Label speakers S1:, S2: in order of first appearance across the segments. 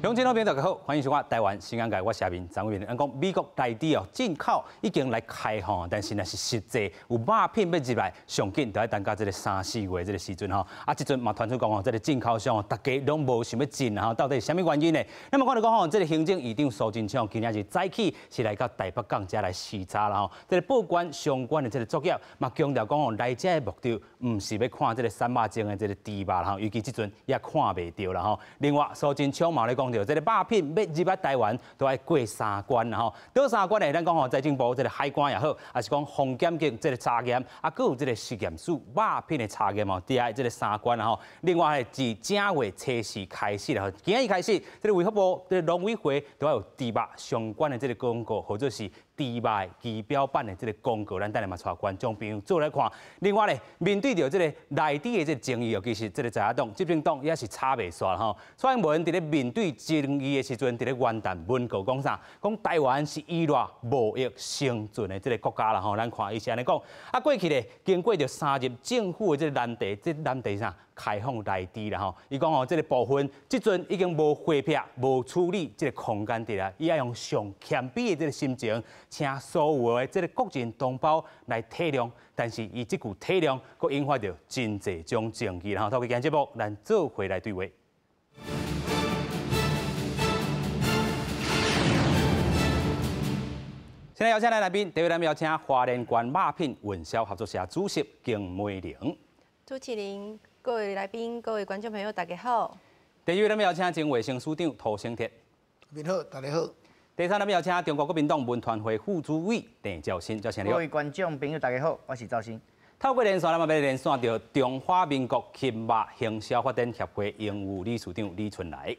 S1: 乡亲老朋友大家好，歡迎收看《台灣新眼界》，我是阿明張偉明。咱講美國內地哦進口已經來開放，但是若是實際有肉品欲入來，上緊就愛等到這個三四月這個時陣吼。啊，這陣嘛傳出講哦，這個進口商哦，大家攏無想欲進吼，到底是啥物原因呢？那麼講來講吼，這個行政院長蘇貞昌今仔日早起是來到台北港遮來視察啦吼。這個報關相關的這個作業嘛，強調講哦，來遮的目的毋是欲看這個散肉精的這個豬肉吼，尤其這陣也看袂著啦吼。另外，蘇貞昌嘛咧講著，這個肉品欲入來台灣，都愛過三關啦吼。佗三關呢？咱講吼，財政部這個海關也好，抑是講防檢局這個查驗，啊，閣有這個食驗署肉品的查驗哦，佇愛這個三關啦吼。另外，自正月初四開始啦，今仔日開始，這個衛福部、這個農委會都愛有豬肉相關的這個公告，或者是豬肉的儀表板的這個公告，咱等下嘛帶觀眾朋友做來看。另外咧，面對著這個內地的這個爭議哦，其實這個在野黨、執政黨也是吵袂煞吼。蔡英文佇咧面對爭議的時陣，佇咧元旦文告講啥？講台灣是依賴貿易生存的這個國家啦吼。咱看伊是按呢講。啊，過去咧經過著三任政府的這個難題，這個難題啥？開放內地啦吼。伊講吼，這個部分這陣已經無回避、無處理這個空間佇啦，伊愛用上謙卑的這個心情，請所有的這個國人同胞來體諒。但是伊這句體諒，閣引發著真濟種爭議啦吼。透過今日節目，咱做伙來對話。現在邀請來來賓，第一位咱邀請花蓮縣肉品運銷合作社主席金梅玲。
S2: 主持人、各位來賓、各位觀眾朋友，大家好。
S1: 第二位咱邀請前衛生署長涂醒哲。
S3: 您好，大家好。
S1: 第三，咱邀請中國國民黨文團會副主委鄭兆新，兆新你好。
S4: 各位觀眾朋友，大家好，我是兆新。
S1: 透過連線，咱嘛欲連線著中華民國禽肉行銷發展協會榮譽理事長李春來。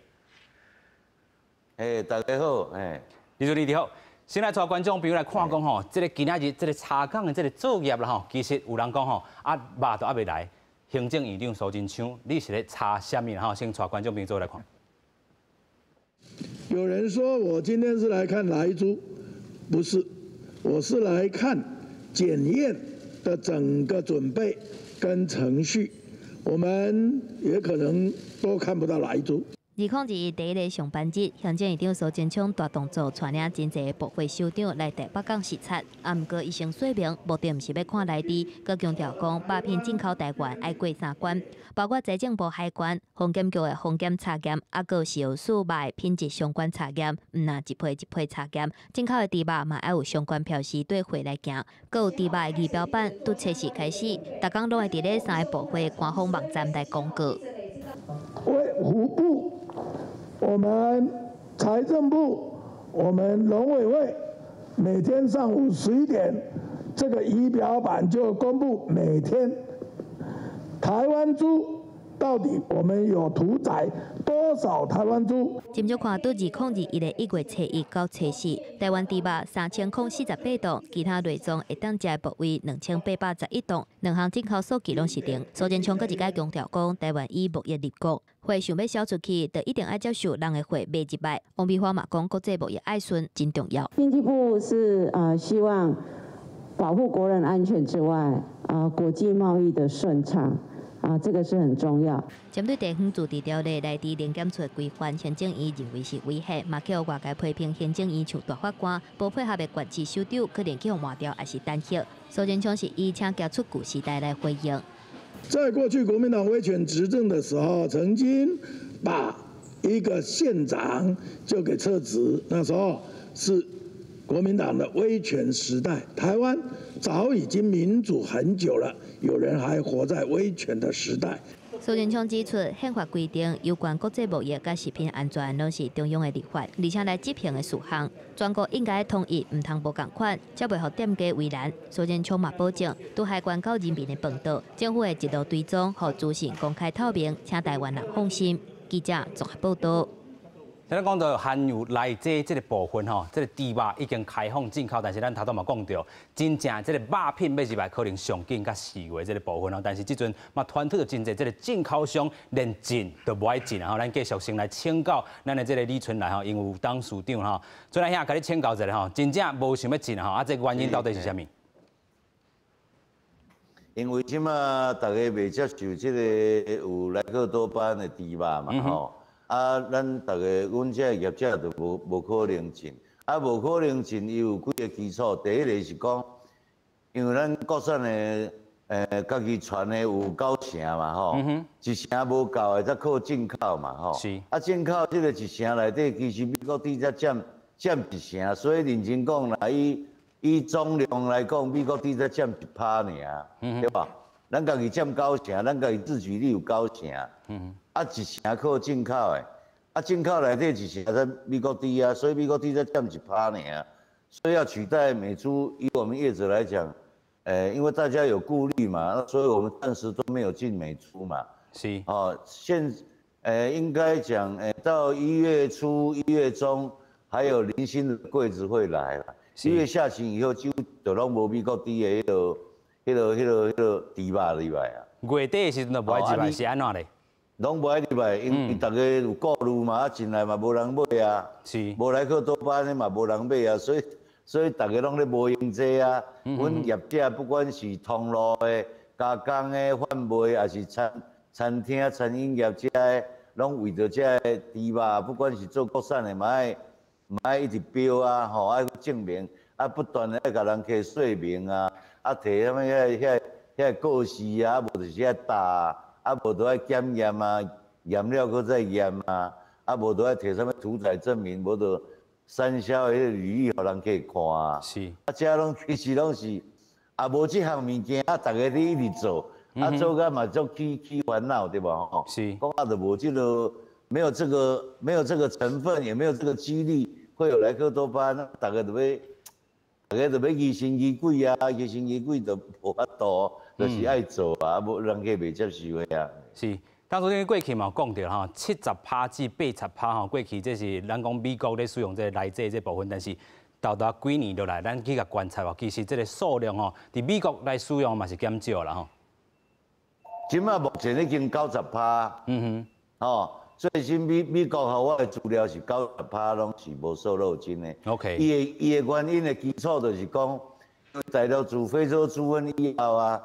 S5: 欸，大家好，欸，
S1: 李主任你好。先來帶觀眾朋友來看講吼，這個今仔日這個查港的這個作業啦吼，其實有人講吼，啊肉都猶未來，行政院長蘇貞昌，你是咧查啥物吼？先帶觀眾朋友做來看。
S6: 有人說我今天是來看萊豬，不是，我是來看檢驗的整個準備跟程序，我們也可能都看不到萊豬。
S7: 2021第一个上班日，行政院長蘇貞昌大動作，帶領真濟部會首長來台北港視察。啊，毋過伊先說明，目的毋是欲看萊豬，閣強調講，肉品進口台灣愛過三關，包括財政部海關、防檢局的防檢查驗，啊，閣有食藥署肉的品質相關查驗，毋若一批一批查驗，進口的豬肉嘛愛有相關標示綴貨來行，閣有豬肉的儀表板，拄測試開始，逐工攏會佇咧三個部會官方網站來公告。
S6: 衛福部、我們財政部、我們農委會，每天上午11點，這個儀表板就公布每天台灣豬到底我們有屠宰多少台灣豬。
S7: 斟酌看，對2021的1月初一到初四，台灣豬肉3048磅，其他內臟會當食的部位2811磅，兩項進口數據攏是零。蘇貞昌閣一擺強調講，台灣以貿易立國，貨想欲銷出去，就一定愛接受人的貨買入來。王美花嘛講，國際貿易愛順真重要。
S8: 經濟部是希望保護國人安全之外，國際貿易的順暢。啊，這個是很重要。
S7: 針對地方自治條例內地零檢出規範，行政院認為是違憲，嘛予外界批評行政院像大法官，無配合的縣市首長可能去予換掉，抑是彈劾。蘇貞昌是以請交出舊時代來回應。
S6: 在過去國民黨威權執政的時候，曾經把一個縣長就給撤職，那時候是國民黨的威權時代，台灣早已經民主很久了，有人還活在威權的時代。
S7: 蘇貞昌指出，憲法規定有關國際貿易佮食品安全，攏是中央的立法，而且來執行的事項，全國應該統一，毋通無仝款，才袂予店家為難。蘇貞昌嘛保證，對海關到人民的飯桌，政府會一路追蹤，予資訊公開透明，請台灣人放心。記者綜合報導。
S1: 現在講到含有萊劑這個部分吼，這個豬肉已經開放進口，但是咱頭拄嘛講著，真正這個肉品欲入來可能上緊較四月這個部分吼，但是這陣嘛傳出真濟這個進口商連進都無愛進吼，咱繼續先來請教咱的這個李春來吼，因為有董事長吼，春來兄，共你請教一下吼，真正無想欲進吼，啊，這個原因到底是啥物？
S5: 因為這馬大家袂接受這個有萊克多巴胺的豬肉嘛吼。啊，咱逐个阮這个業者就無可能進，啊，無可能進，伊有幾个基礎。第一个是講，因為咱國產的，家己傳的有九成嘛，吼，一成無夠的，才靠進口嘛，吼。啊，進口這个一成內底，其實美國豬才佔一成，所以認真講啦，以總量來講，美國豬才佔1%爾，對吧？咱家己佔九成，咱家己自給率有九成，啊一成靠進口的，啊進口內底一成才美國豬啊，所以美國豬才佔1%爾，所以要取代美豬，以我們業者來講，因為大家有顧慮嘛，所以我們暫時都沒有進美豬嘛。哦，應該講，到1月初、1月中，還有零星的櫃子會來了。1月下旬以後，就攏無美國豬的彼個豬肉入來啊。
S1: 月底的時陣就無愛入來，是按怎咧？
S5: 攏無愛入來，因為逐家有顧慮嘛，啊進來嘛無人買啊。無萊克多巴胺嘛無人買啊，所以逐家攏咧無閒這啊。阮業者不管是通路的、加工的、販賣，抑是餐廳、餐飲業者的，攏為著這个豬肉，不管是做國產的，嘛愛一直標啊，吼，愛證明，啊，不斷的愛共人提說明啊，啊，提啥物遐個告示啊，無就是愛打，啊，無就愛檢驗啊，驗了閣再驗啊，啊，無就愛提啥物屠宰證明，無就產銷的彼個履歷予人去看啊。啊，這攏其實攏是，啊，無這項物件，啊，逐家咧一直做，啊，做甲嘛足起煩惱，對無吼？講啊，就無這個，沒有這個成分，也沒有這個幾率會有萊克多巴胺，逐家就欲疑神疑鬼啊，疑神疑鬼就無法度，就是愛做啊，無人家袂接受的啊。
S1: 是，當初你過去嘛有講著吼，70%至80%吼，過去這是咱講美國咧使用這個來這這部分，但是到達幾年落來，咱去共觀察哦，其實這個數量吼，佇美國來使用嘛是減少啦吼。
S5: 這馬目前已經90%。吼，最新美國予我的資料是90%攏是無瘦肉精的。 伊的原因的基礎就是講，大陸自非洲豬瘟以後啊，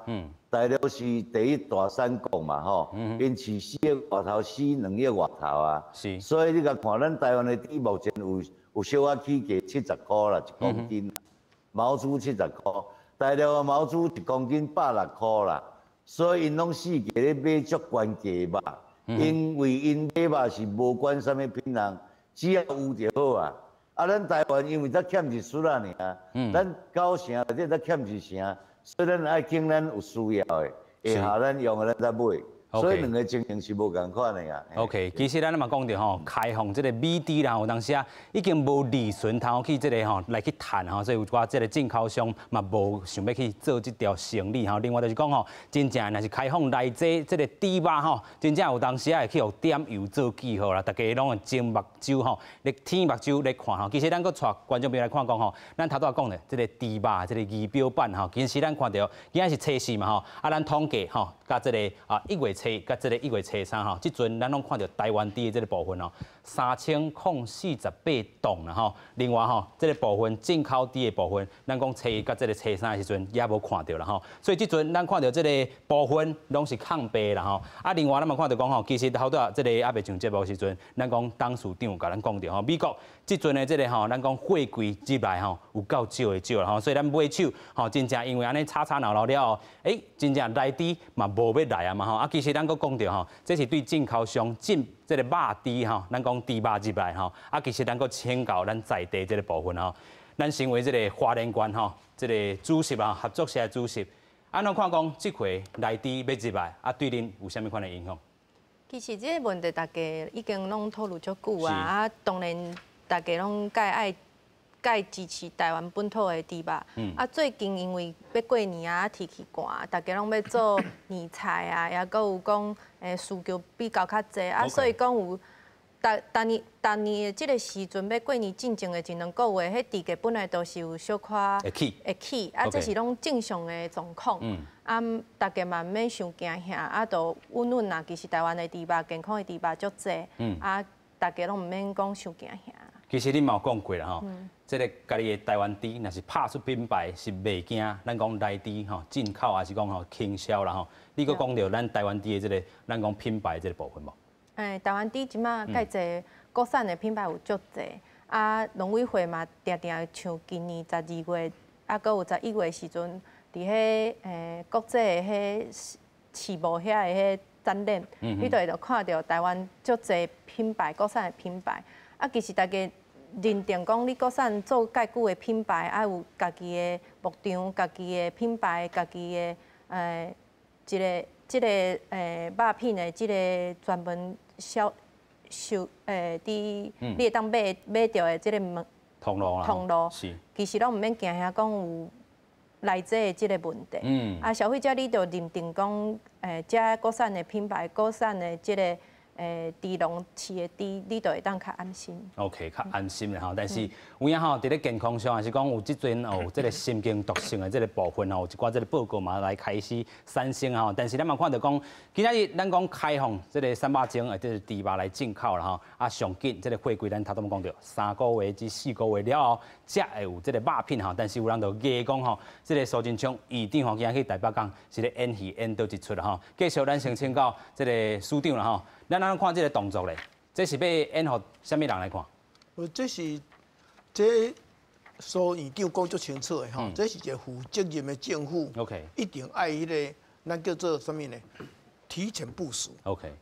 S5: 大陸是第一大產國嘛，吼，𪜶飼4億外頭，死2億外頭啊。所以你共看，咱台灣的豬目前有小可起價70箍啦，1公斤。毛豬70箍，大陸的毛豬1公斤160箍啦。所以𪜶攏四界咧買足懸價肉，因為𪜶買肉是無管啥物品項，只要有就好啊。啊，咱台灣因為才欠一絲仔爾，咱九成內底才欠一成，所以咱愛揀咱有需要的，會合咱用的咱才買。所以兩个情形是無仝款的啊。
S1: OK，其實咱嘛講著吼，開放這个美豬啦，有當時啊已經無利潤通去這个吼來去趁吼，所以有寡這个進口商嘛無想欲去做這條生意吼。另外就是講吼，真正若是開放來這這个豬肉吼，真正有當時啊會去予點油做記號啦，逐家攏會睜目睭吼，咧挺目睭咧看吼。其實咱閣帶觀眾朋友來看講吼，咱頭拄仔講的這个豬肉這个儀表板吼，其實咱看著今仔是初四嘛吼，啊咱統計吼，佮這个啊1月初佮這个1月初三吼，這陣咱攏看著台灣豬的這个部分哦，3048噸啦吼。另外吼，這个部分進口豬的部分，咱講初一佮這个初三的時陣也無看著啦吼。所以這陣咱看著這个部分攏是空白啦吼。啊，另外咱嘛看著講吼，其實頭拄仔這个猶未上節目時陣，咱講董事長共咱講著吼，美國這陣的這个吼，咱講貨櫃入來吼，有夠少的少啦吼，所以咱買手吼，真正因為按呢吵吵鬧鬧了後，真正來豬嘛無欲來啊嘛吼。啊，其實咱閣講著吼，這是對進口商進這个肉豬吼，咱講豬肉入來吼，啊，其實咱閣請教咱在地這个部分吼，咱身為這个花蓮縣吼，這个主席啊，合作社的主席，按怎看講這回來豬欲入來，啊，對恁有啥物款的影響？
S2: 其實這个問題大家已經攏討論足久啊，啊，當然大家攏蓋愛蓋支持台灣本土的豬肉。啊，最近因為欲過年啊，天氣寒，大家攏欲做年菜啊，也閣有講需求比較較濟啊，所以講有逐逐年逐年的這个時陣欲過年進前的一兩個月，彼豬價本來都是有小可
S1: 會起，
S2: 會起，啊，這是攏正常的狀況。啊，大家嘛毋免傷驚嚇，啊，都穩穩啊。其實台灣的豬肉，健康的豬肉足濟，啊，大家攏毋免講傷驚嚇。
S1: 其實你嘛有講過啦吼，這个家己的台灣豬，若是拍出品牌是袂驚，咱講來豬吼進口，抑是講吼傾銷啦吼。你閣講著咱台灣豬的這个，咱講品牌這个部分無？
S2: 台灣豬這馬蓋濟國產的品牌有足濟，啊，農委會嘛，定定像今年12月，啊，閣有11月時陣，佇彼國際的彼市貿遐的彼展覽，你就會著看著台灣足濟品牌，國產的品牌。啊，其實大家認定講你國產做蓋久的品牌，愛有家己的牧場、家己的品牌、家己的這個肉品的這個專門銷售佇你會當買著的這個門
S1: 通路啦，
S2: 通路，其實攏毋免驚遐講有來這的這個問題。啊，消費者你就認定講，這國產的品牌、國產的這個豬農飼的豬，你就會當較安心。
S1: OK，較安心啦吼。但是有影吼，佇咧健康上，還是講有這陣哦，這個神經毒性的這個部分吼，有一寡這個報告嘛來開始產生吼。但是咱嘛看著講，今仔日咱講開放這個瘦肉精的這個豬肉來進口啦吼，啊，上緊這個貨櫃咱頭拄講著3個月至4個月了後，才會有這個肉品吼。但是有人就疑講吼，這個蘇貞昌院長吼，今仔去台北港是咧演戲演佗一齣啦吼。繼續咱先請教這個署長啦吼。咱按怎看這個動作咧？這是欲演予啥物人來看？
S6: 這是這蘇院長講足清楚的吼，這是一個負責任的政府一定愛彼個，咱叫做啥物呢？提前部署。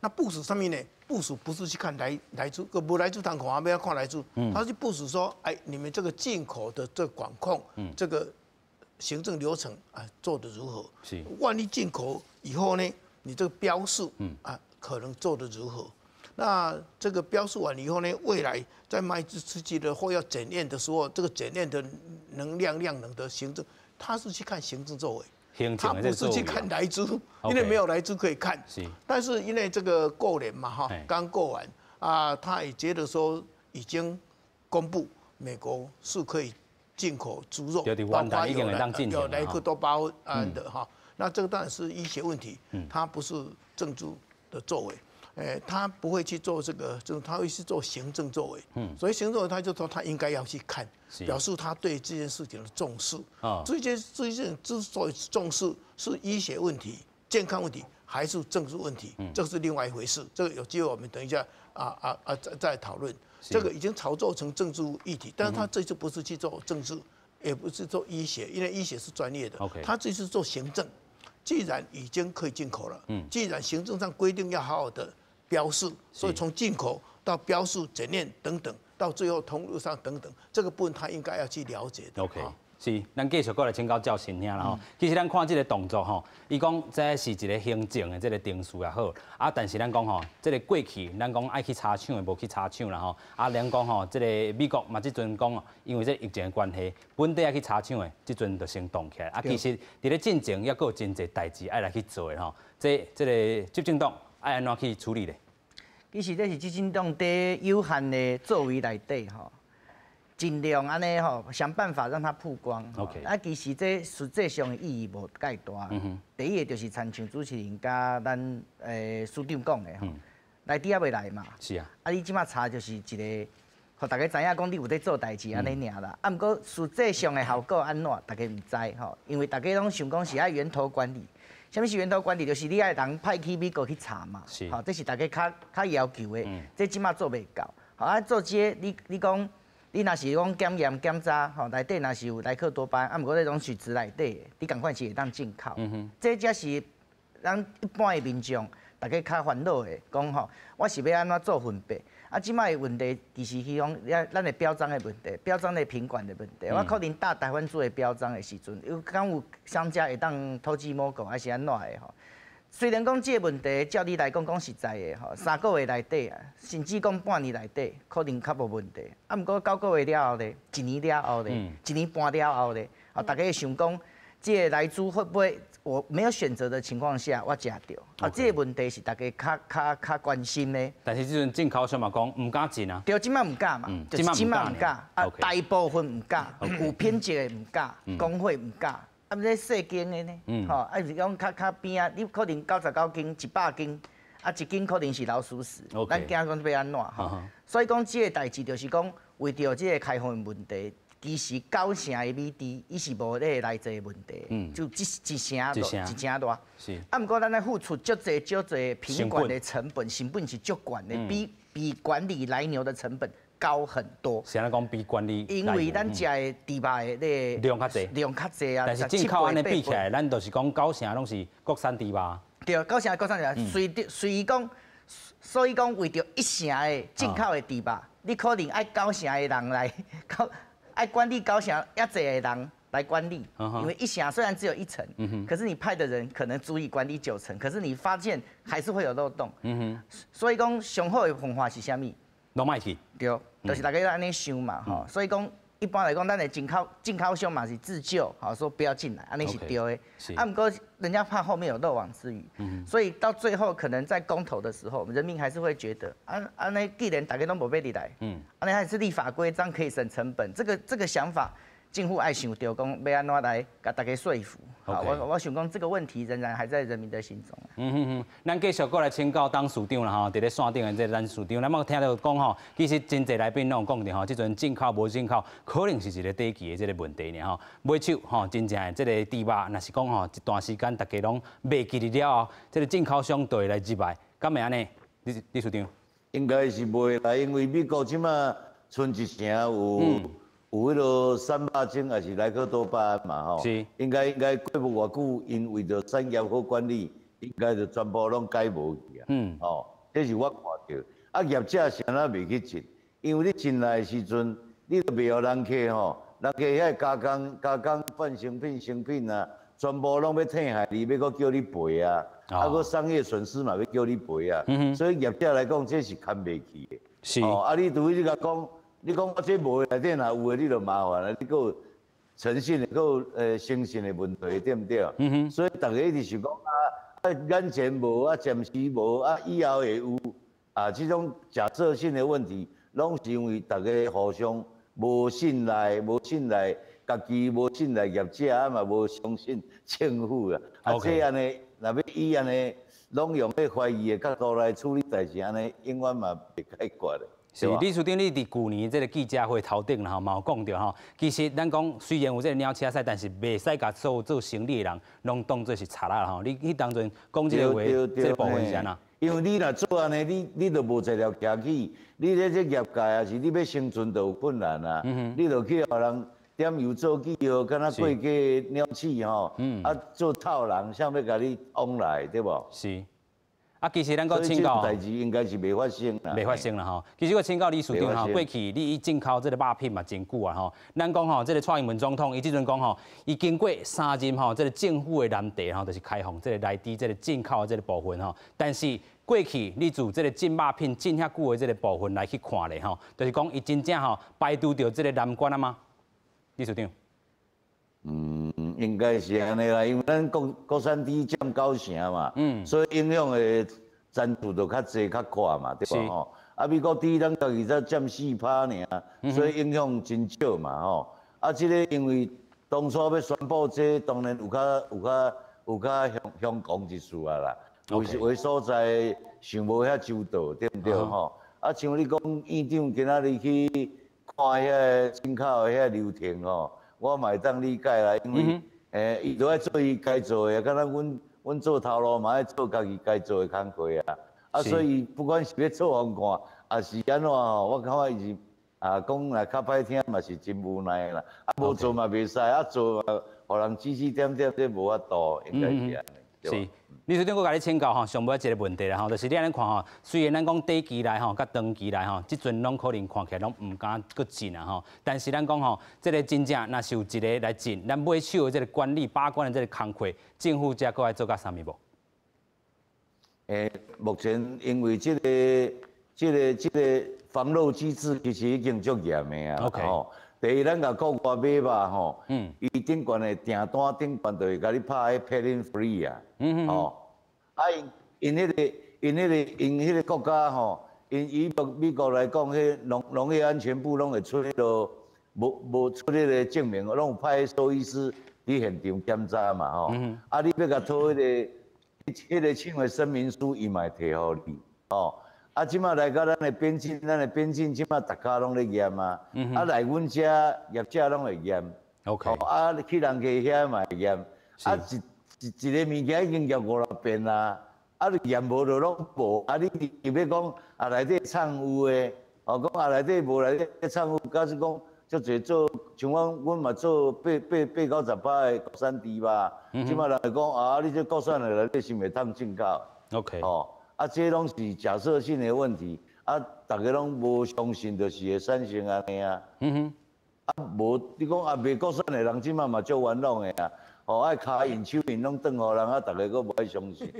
S6: 那部署啥物呢？部署不是去看萊豬，閣無萊豬通看，欲按怎看萊豬？他是部署說，哎，你們這個進口的這個管控，這個行政流程啊，做得如何？萬一進口以後呢，你這個標示，啊，可能做得如何？那這個標示完以後呢，未來在賣出去的貨要檢驗的時候，這個檢驗的能量量能的行政，他是去看行政作為，他不是去看萊豬，因為沒有萊豬可以看。但是因為這個過年嘛，哈，剛過完啊，他也覺得說已經公布美國是可以進口豬肉，包括有萊克多巴胺的哈。那這個當然是醫學問題，他不是政治的作為。他不會去做這個，就他會去做行政作為。所以行政作為他就說他應該要去看，表示他對這件事情的重視。這件之所以重視，是醫學問題、健康問題，還是政治問題？這是另外一回事。這個有機會我們等一下再討論。這個已經炒作成政治議題，但是他這次不是去做政治，也不是做醫學，因為醫學是專業的。他這次做行政。既然已經可以進口了，既然行政上規定要好好的標示，所以從進口到標示、檢驗等等，到最後通路上等等，這個部分他應該要去了解的。
S1: OK，是，咱繼續過來請教趙先生啦吼。其實咱看這個動作吼，伊講這是一個行政的這個程序也好，啊，但是咱講吼，這個過去咱講愛去查廠的無去查廠啦吼，啊，咱講吼，這個美國嘛這陣講，因為這個疫情的關係，本地愛去查廠的，這陣就先凍起來。啊，其實佇咧進前猶閣有真濟代誌愛來去做的吼，這個執政黨愛按怎去處理咧？
S4: 其實這是執政黨佇有限的作為內底吼，盡量按呢吼，想辦法讓它曝光。 啊，其實這實際上的意義無蓋大。第一个就是親像主持人佮咱署長講的吼，萊豬猶未來嘛。啊，你這馬查就是一個，予大家知影講你有咧做代誌按呢爾啦。啊，毋過實際上的效果按怎，大家毋知吼，因為大家攏想講是愛源頭管理。啥物是源頭管理？就是你愛人派去美國去查嘛。吼，這是大家較較要求的。這這馬做袂到。吼，啊，做這個，你講。你若是講檢驗檢查，吼，內底若是有萊克多巴胺，啊，毋過這種是質內底的，你仝款是會當進口。這才是咱一般的民眾，大家較煩惱的，講吼，我是欲按怎做分別？啊，這擺的問題其實彼講，咱的標章的問題，標章的品管的問題。我可能貼台灣豬的標章的時陣，有敢有商家會當偷雞摸狗，還是按怎的吼？雖然講這個問題，照你來講，講實在的吼，3個月內底啊，甚至講半年內底，可能較無問題。啊，毋過9個月了後咧，一年了後咧，一年半了後咧，啊，大家會想講，這個萊豬會不會我沒有選擇的情況下，我食著？啊，這個問題是大家較較較關心的。
S1: 但是這陣進口商嘛講毋敢進啊。
S4: 對，這擺毋敢嘛，就是這擺毋敢。啊，大部分毋敢，有品質的毋敢，工會毋敢。啊，毋這細間的呢？吼，啊是講較較邊仔，你可能99斤、100斤，啊一斤可能是老鼠屎，咱驚講欲按怎吼？所以講這個代誌就是講，為著這個開放的問題，其實九成的美豬，伊是無咧來這個問題，就一成一成多。啊，毋過咱咧付出足濟足濟品管的成本，成本是足懸的，比管理來牛的成本高很多。
S1: 是按怎講比管理？
S4: 因為咱食的豬肉的咧
S1: 量較濟，
S4: 量較濟啊。
S1: 但是進口按呢比起來，咱就是講九成攏是國產豬肉。
S4: 對，九成國產豬肉，雖講，所以講為著一成的進口的豬肉，你可能愛九成的人來，愛管理九成遐濟的人來管理，因為一成雖然只有一成，可是你派的人可能足以管理九成，可是你發現還是會有漏洞。所以講上好的方法是啥物？
S1: 攏莫去。
S4: 對，就是大家按呢想嘛，吼。所以講一般來講，咱的進口商嘛是自救，吼，說不要進來，按呢是對的。啊，毋過人家怕後面有漏網之魚，所以到最後可能在公投的時候，人民還是會覺得，啊按呢既然大家攏無欲入來，按呢還是立法規章可以省成本，這個想法，政府愛想著講欲按怎來共大家說服。好，我想講這個問題仍然還在人民的心中。
S1: 嗯哼哼，咱繼續過來請教董事長啦吼，佇咧線頂的這個董事長，咱有聽著講吼，其實真濟來賓攏有講著吼，這陣進口無進口，可能是一個短期的這個問題爾吼。買手吼，真正的這個豬肉，若是講吼一段時間大家攏袂記得了後，這個進口商就會來入來，敢會按呢？李理事長？
S5: 應該是袂啦，因為美國這馬賰一成有彼落瘦肉精，抑是萊克多巴胺嘛吼，應該過無偌久，𪜶為著產業好管理，應該就全部攏改無去啊。吼，這是我看著。啊，業者是按怎袂去進？因為你進來的時陣，你就袂予人客吼，人客遐加工半成品、成品啊，全部攏欲退害你，欲閣叫你賠啊，啊，閣商業損失嘛欲叫你賠啊。所以業者來講，這是牽袂去的。哦，啊，你除非你共講。你講我這無內底若有的，你就麻煩啦。你閣有誠信的，閣有誠信的問題，對毋對？所以大家一直想講啊，啊眼前無啊，暫時無啊，以後會有啊，這種假設性的問題，攏是因為大家互相無信賴，無信賴家己，無信賴業者，啊嘛無相信政府啊。啊，這按呢，若欲以按呢，攏用彼懷疑的角度來處理代誌，按呢永遠嘛袂解決的。
S1: 是，李事長，你佇舊年這個記者會頭頂吼，嘛有講著吼，其實咱講雖然有這個鳥車賽，但是袂使共所有做生理的人攏當做是賊仔吼。你彼當陣講這個話，這個部分是按怎？
S5: 因為你若做按呢，你就無材料徛起，你咧這業界也是你欲生存就有困難啊。你就去予人點油做記號，敢若過街鳥鼠吼，啊做套人，誰欲共你往來，對無？
S1: 是。啊，其實咱閣請教，
S5: 代誌應該是袂發生啦，
S1: 袂發生啦吼。其實閣請教李事長吼，過去你進口這個肉品嘛真久啊吼。咱講吼，這個蔡英文總統伊這陣講吼，伊經過三任吼，這個政府的難題吼，就是開放這個來豬這個進口的這個部分吼。但是過去你自這個進肉品進遐久的這個部分來去看咧吼，就是講伊真正吼排除著這個難關啊嗎？李事長。
S5: 嗯，應該是按呢啦，因為咱國產豬佔九成嘛，所以影響的層次就較濟較闊嘛，對無吼？啊，美國豬咱家己才佔4%爾，所以影響真少嘛吼。啊，這個因為當初欲宣布這個，當然有較香港一事啊啦，有的所在想無遐周到，對毋對吼？啊，像你講院長今仔日去看遐个進口的遐流程吼。我嘛會當理解啦，因為伊都愛做伊該做的，敢若阮做頭路嘛愛做家己該做的工課啊。啊，所以不管是欲做予看，抑是按怎吼，我感覺伊是啊，講來較歹聽嘛是真無奈啦。啊，無做嘛袂使，啊做嘛予人指指點點，這無法度，應該是按呢。
S1: 是，李事長，閣共你請教吼，上尾一個問題啦吼，就是你按呢看吼，雖然咱講短期內吼，佮長期內吼，這陣攏可能看起來攏毋敢閣進啊吼，但是咱講吼，這個真正若是有一个來進，咱買手的這個管理把關的這個工課，政府這閣愛做甲啥物無？
S5: 目前因為這個防漏機制其實已經足嚴的啊。 第一，咱共國外買肉吼，伊頂懸的訂單頂懸就會共你拍彼 packing free 啊，吼，啊𪜶𪜶彼個國家吼，𪜶以美國來講，彼農業安全部攏會出彼個無無出彼個證明，攏有派獸醫師佇現場檢查嘛吼，啊，你欲共討彼個廠的聲明書，伊嘛會提予你，吼。啊，這馬來到咱的邊境，咱的邊境這馬逐家攏咧驗啊，啊來阮遮業者攏會驗。 啊去人家遐嘛會驗，啊一一個物件已經驗五六遍啦，啊你驗無就攏無，啊你欲講啊內底藏有的，哦講啊內底無內底藏有，假使講足濟做，像阮阮嘛做八八八九十趴的國產豬肉，這馬人會講啊你這國產的內底是毋會通進口哦。啊，這攏是假設性的問題，啊，逐家攏無相信，就是會產生按呢啊。啊，無你講啊，賣國產的人這馬嘛足冤枉的啊，哦，愛跤印手印攏轉予人啊，逐家閣無愛相信。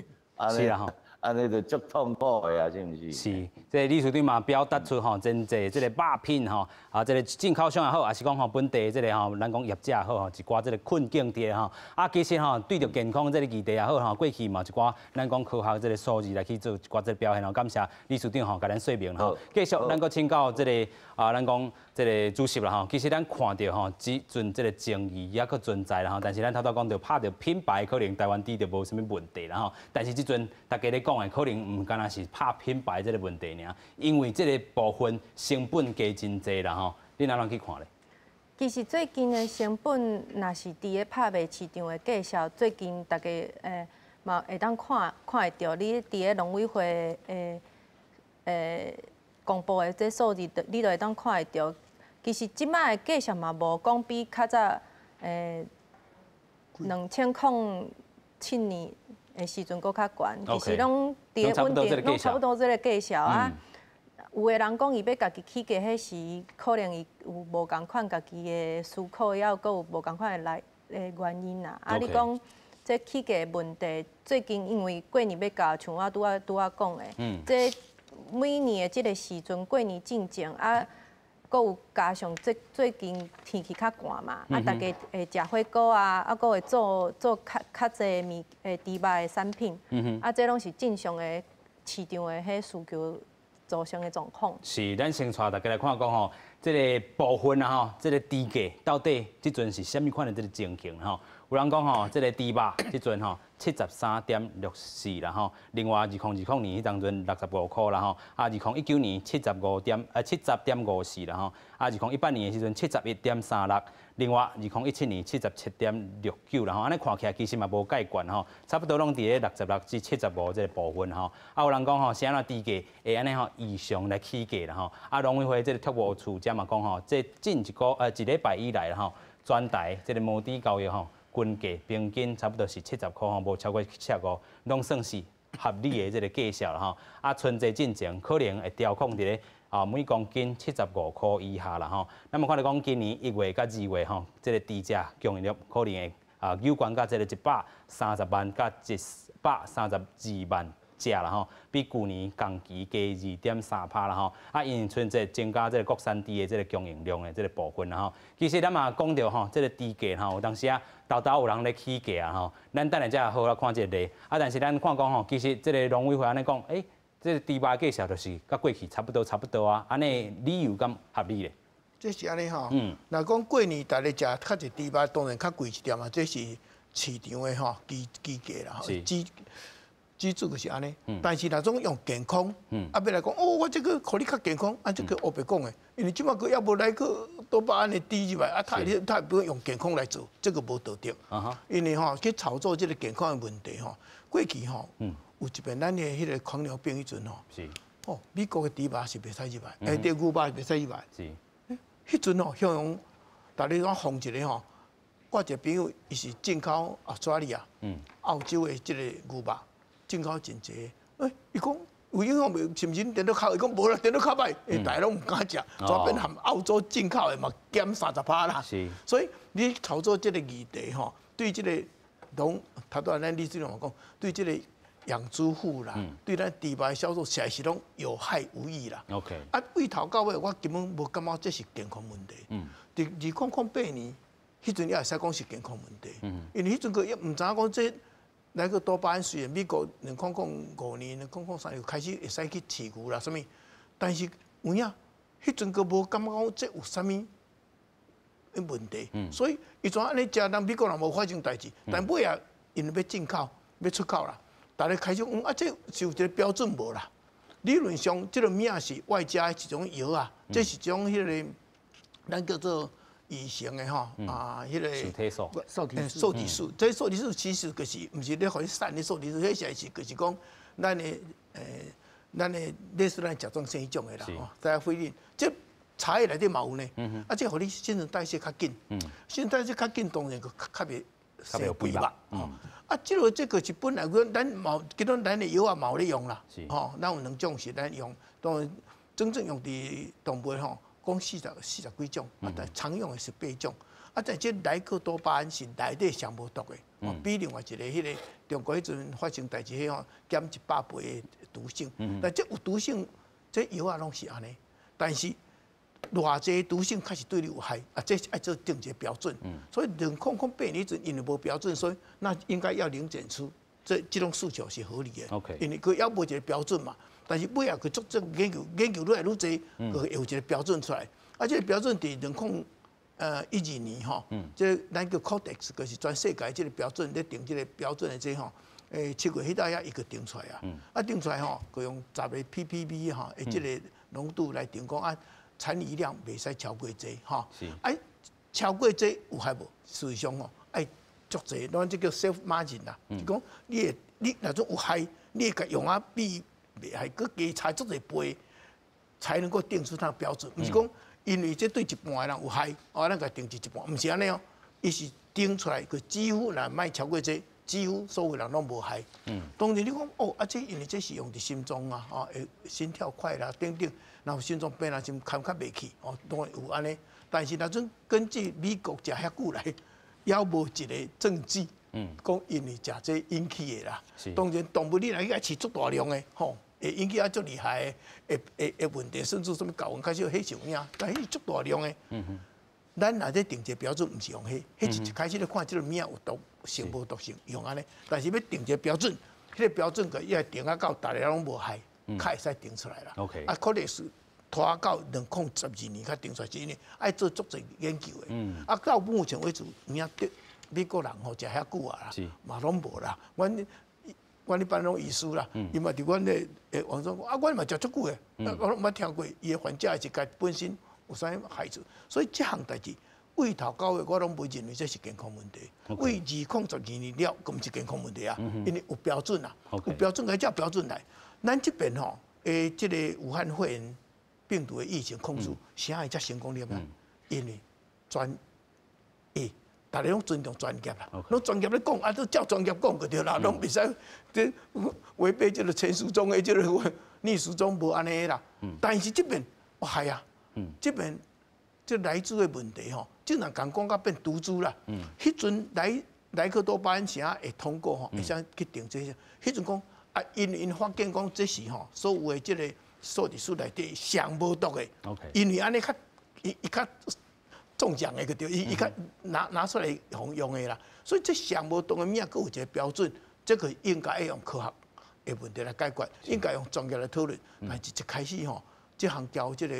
S1: 是啊吼。
S5: 按呢就足痛苦的啊，是毋是？
S1: 是，這個理事長嘛表達出吼，真濟這個肉品吼，啊，這個進口商也好，抑是講吼本地這個吼，咱講業者也好吼，一寡這個困境佇吼。啊，其實吼對著健康這個議題也好吼，過去嘛一寡咱講科學這個數字來去做一寡這個表現吼，感謝理事長吼，共咱說明吼。繼續，咱閣請教這個啊，咱講這個主席啦吼。其實咱看著吼，這陣這個爭議猶閣存在啦吼，但是咱頭拄講著拍著品牌，可能台灣豬就無啥物問題啦吼。但是這陣大家咧講的可能毋干焦是拍品牌這個問題爾，因為這個部分成本加真濟啦吼，你按怎去看咧？
S2: 其實最近的成本，若是佇咧拍賣市場的價數，最近大家嘛會當看看會著，你佇咧農委會公布的這數字，你就會當看會著。其實這擺的價數嘛無講比較早2007年的時陣閣較懸，其實攏佇咧穩定，攏差不多這個價數啊。有的人講伊欲家己起價，彼時可能伊有無仝款家己的思考，抑閣有無仝款的來的原因啦。啊，你講這起價的問題，最近因為過年欲到，像我拄仔拄仔講的，這每年的這個時陣過年進前啊，閣有加上這最近天氣較寒嘛，啊，逐家會食火鍋啊，啊，閣會做做較較濟物豬肉的產品，啊，這攏是正常的市場的彼需求造成的狀況。
S1: 是，咱先帶大家來看講吼，這個部分啊吼，這個豬價到底這陣是啥物款的這個情形吼？有人講吼，這個豬肉這陣吼73.64啦吼，另外2020年彼當陣65箍啦吼，啊2019年75.54啦吼，啊2018年的時陣71.36，另外2017年77.69啦吼，按呢看起來其實嘛無蓋懸吼，差不多攏佇咧66至75這個部分吼。啊有人講吼，是按怎豬價會按呢吼異常來起價啦吼？啊農委會這個特務處遮嘛講吼，這近一禮拜以來啦吼，全台這個毛豬交易吼，均價平均差不多是70箍吼，無超過75，攏算是合理的這個價數啦吼。啊，春節進前可能會調控佇咧啊每公斤75箍以下啦吼。那麼看著講今年1月佮2月吼，這個豬隻供應量可能會啊有關到這個130萬佮132萬隻啦吼，比舊年同期加2.3趴啦吼。啊，因為春節增加這個國產豬的這個供應量的這個部分啦吼。其實咱嘛講著吼，這個豬價吼，有當時啊，沓沓有人咧起價啊吼。咱等下才好好看這個例。啊，但是咱看講吼，其實這個農委會按呢講，欸，這個豬肉價數就是佮過去差不多差不多啊，按呢理由敢合理咧？
S3: 這是按呢吼。若講過年逐家食較濟豬肉，當然較貴一點啊，這是市場的吼基基價啦。基礎就是按呢，但是若種用健康，啊，欲來講哦，我這個予你較健康，啊，這個烏白講的，因為這擺閣猶無萊克多巴胺的豬入來，啊，他他不用健康來做，這個無道德。因為吼去炒作這個健康的問題吼，過去吼有一遍咱的彼個狂牛病彼陣吼，哦，美國的豬肉是袂使入來，欸，對牛肉是袂使入來。彼陣吼，向陽，逐日講封一個吼，我一個朋友伊是進口澳大利亞，澳洲的這個牛肉。進口真濟，欸，伊講有影響袂？是毋是電腦較？伊講無啦，電腦較歹，欸，大家攏毋敢食，煞變含澳洲進口的嘛減30趴啦。所以你炒作這個議題吼，對這個攏頭拄仔咱李主任講，對這個養豬戶啦，對咱豬肉銷售實在是攏有害無益啦。 啊，對頭到尾我根本無感覺這是健康問題。佇2008年，彼陣也會使講是健康問題。因為彼陣閣猶毋知影講這。萊克多巴胺雖然美國2005年、2003年開始會使去飼牛啦，啥物，但是有影，彼陣閣無感覺講這有啥物問題，所以伊怎按呢食，人美國人無發生代誌，但尾仔𪜶欲進口、欲出口啦，逐家開始講啊，這是有一個標準無啦？理論上，這個物是外加一種藥啊，這是一種彼個咱叫做異型的吼啊，彼個
S1: 受體素，
S4: 受體
S3: 素，受體素，這受體素其實就是毋是咧予你散的受體素，彼是是就是講咱的咱的類似咱甲狀腺彼種的啦，吼，在肺裡，這茶葉內底嘛有呢，啊，這予你新陳代謝較緊，新陳代謝較緊，當然就較袂生肥肉，啊，這個是本來阮咱嘛，其實咱的藥仔嘛有咧用啦，吼，咱有兩種是咱用，當然真正用佇動物吼，講四十幾種，啊，但常用的是八種，啊，但這萊克多巴胺是內底上無毒的，比另外一個彼個中國彼陣發生代誌彼吼減100倍的毒性，但這有毒性，這藥仔攏是按呢，但是偌濟毒性確實對你有害，啊，這愛做定一個標準，所以2008年彼陣因為無標準，所以那應該要零檢出，這種訴求是合理的，因為閣猶無一個標準嘛。但是尾仔閣做這研究，研究愈來愈濟，閣會有一個標準出來。啊，這個標準佇2012年吼，這咱叫 Codex，就是全世界這個標準咧定這個標準的這吼，7月彼搭遐伊閣定出來啊。啊，定出來吼，閣用十個 ppb 吼，的這個濃度來定講啊，殘餘量袂使超過這吼。啊，超過這有害無？事實上吼，愛足濟，咱這叫 safe margin 啦，就講你會你若種有害，你會共用啊比袂害，閣加差足濟倍，才能夠定出它的標準。毋是講因為這對一半的人有害，哦，咱共定一半，毋是按呢哦。伊是定出來，閣幾乎若莫超過這，幾乎所有人攏無害。當然你講哦，啊，這因為這是用佇心臟啊，哦，會心跳快啦等等，然後心臟病啊，就堪較袂去，哦，當然有按呢。但是若陣根據美國食遐久來，猶無一個證據，講因為食這引起的啦。當然動物你若去愛飼足大量的，吼，會引起啊足厲害的，會問題，甚至啥物睾丸較少，彼是有影，但彼是足大量的。咱若咧定一個標準，毋是用彼，彼是一開始咧看這個物仔有毒性無毒性，用按呢。但是欲定一個標準，彼個標準閣伊愛定啊到逐个攏無害，較會使定出來啦。啊，可能是拖到2012年才定出來，是因為愛做足濟研究的。啊，到目前為止，有影對美國人吼食遐久啊啦，嘛攏無啦。阮一般攏醫師啦，伊嘛佇阮的網上講，啊，阮嘛食足久的，我攏毋捌聽過伊的患者是家本身有啥物害處，所以這項代誌對頭到尾我攏袂認為這是健康問題。對2012年了，閣毋是健康問題啊，因為有標準啊，有標準，該照標準來。咱這邊吼，這個武漢肺炎病毒的疫情控制，啥會遮成功了呢？因為專業，逐家攏尊重專業啦，攏專業咧講，啊，都照專業講就對啦，攏袂使這違背這個陳時中的這個逆時中無按呢啦。但是這邊，哦係啊，這邊這萊豬的問題吼，竟然共講甲變毒豬啦。彼陣萊克多巴胺啥會通過吼，會使去定這些。彼陣講啊，因為𪜶發現講這是吼，所有的這個受體素內底上無毒的。因為按呢較伊伊較中獎的個對，伊伊較拿出來予用的啦。所以這上無毒的物仔，閣有一個標準，這個應該要用科學的問題來解決，應該用專業來討論。但是一開始吼，這項交這個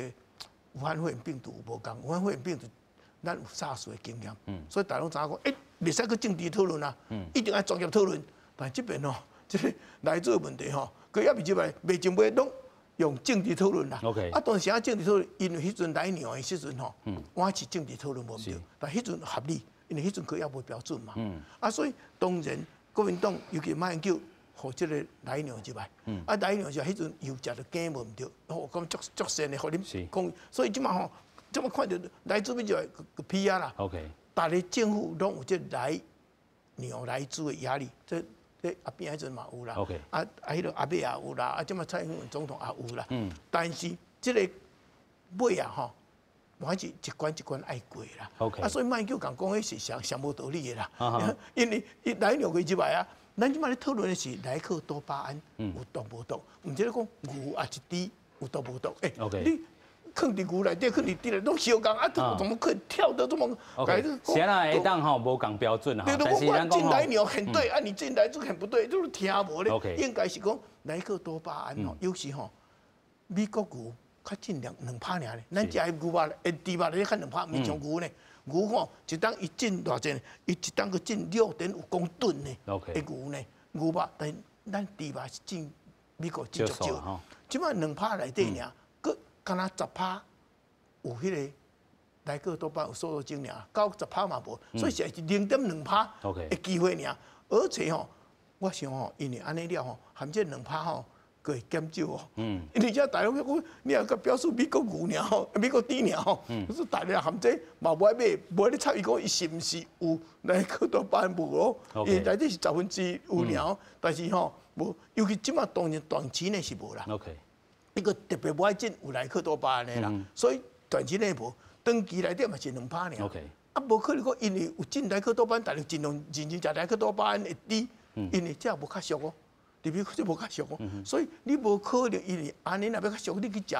S3: 武漢肺炎病毒有無仝，武漢肺炎病毒咱有 SARS 的經驗，所以大家攏知影講，袂使閣政治討論啊，一定愛專業討論。但這邊吼，這個萊豬的問題吼，閣猶未入來，袂前尾攏用政治討論啦。啊，當時啊政治討論，因為彼陣萊牛的時陣吼，我是政治討論無毋對，但彼陣合理，因為彼陣閣猶無標準嘛。啊，所以當然國民黨尤其馬英九，予這個萊牛入來，啊萊牛就彼陣又食著驚無毋對，哦，講足足善的，予恁講，所以這馬吼，這馬看著萊豬欲入來閣批啊啦。 逐个政府攏有這萊牛萊豬的壓力，這阿扁彼陣嘛有啦。 啊啊，彼個阿伯也有啦，啊，這馬蔡英文總統也有啦。但是這個尾啊吼，還是一關一關愛過啦。 啊，所以馬英九共講彼是上上無道理的啦。因為伊萊牛閣入來啊，咱這馬咧討論的是萊克多巴胺有毒無毒，毋是咧講牛啊一滴有毒無毒。你囥佇牛內底，囥佇豬內底攏相仝啊！怎麼可以跳得這麼？
S1: 是啊，會當吼無仝標準啊。
S3: 對對，我進萊牛很對，啊，你進萊豬很不對，就是聽無咧。應該是講萊克多巴胺吼，尤其吼美國牛較進兩兩拍爾咧，咱食的牛肉、豬肉咧較兩拍，毋是像牛呢。牛吼一冬伊進偌濟？伊一冬閣進6.5公噸呢。的牛呢，牛肉，但咱豬肉是進美國真足少。這擺2%內底爾，閣敢若十趴有彼个萊克多巴胺有瘦肉精爾，90%嘛無，所以是0.2%的機會爾。而且吼，我想吼，因為按呢了吼，含這兩趴吼，閣會減少哦。因為這大陸講，你若閣表示美國牛爾吼，美國豬爾吼，就是大家含這嘛無愛買，無愛咧插伊講伊是毋是有萊克多巴胺無咯？伊內底是1/10有爾，但是吼無，尤其這馬當然短期內是無啦。 一個特別無愛進有萊克多巴胺的啦，所以短期內無，長期來講嘛是2%爾。啊，無可能講因為有進萊克多巴胺，大陸盡量認真食萊克多巴胺會低，因為這無較俗哦，特別這無較俗哦，所以你無可能因為按呢若欲較俗，你去食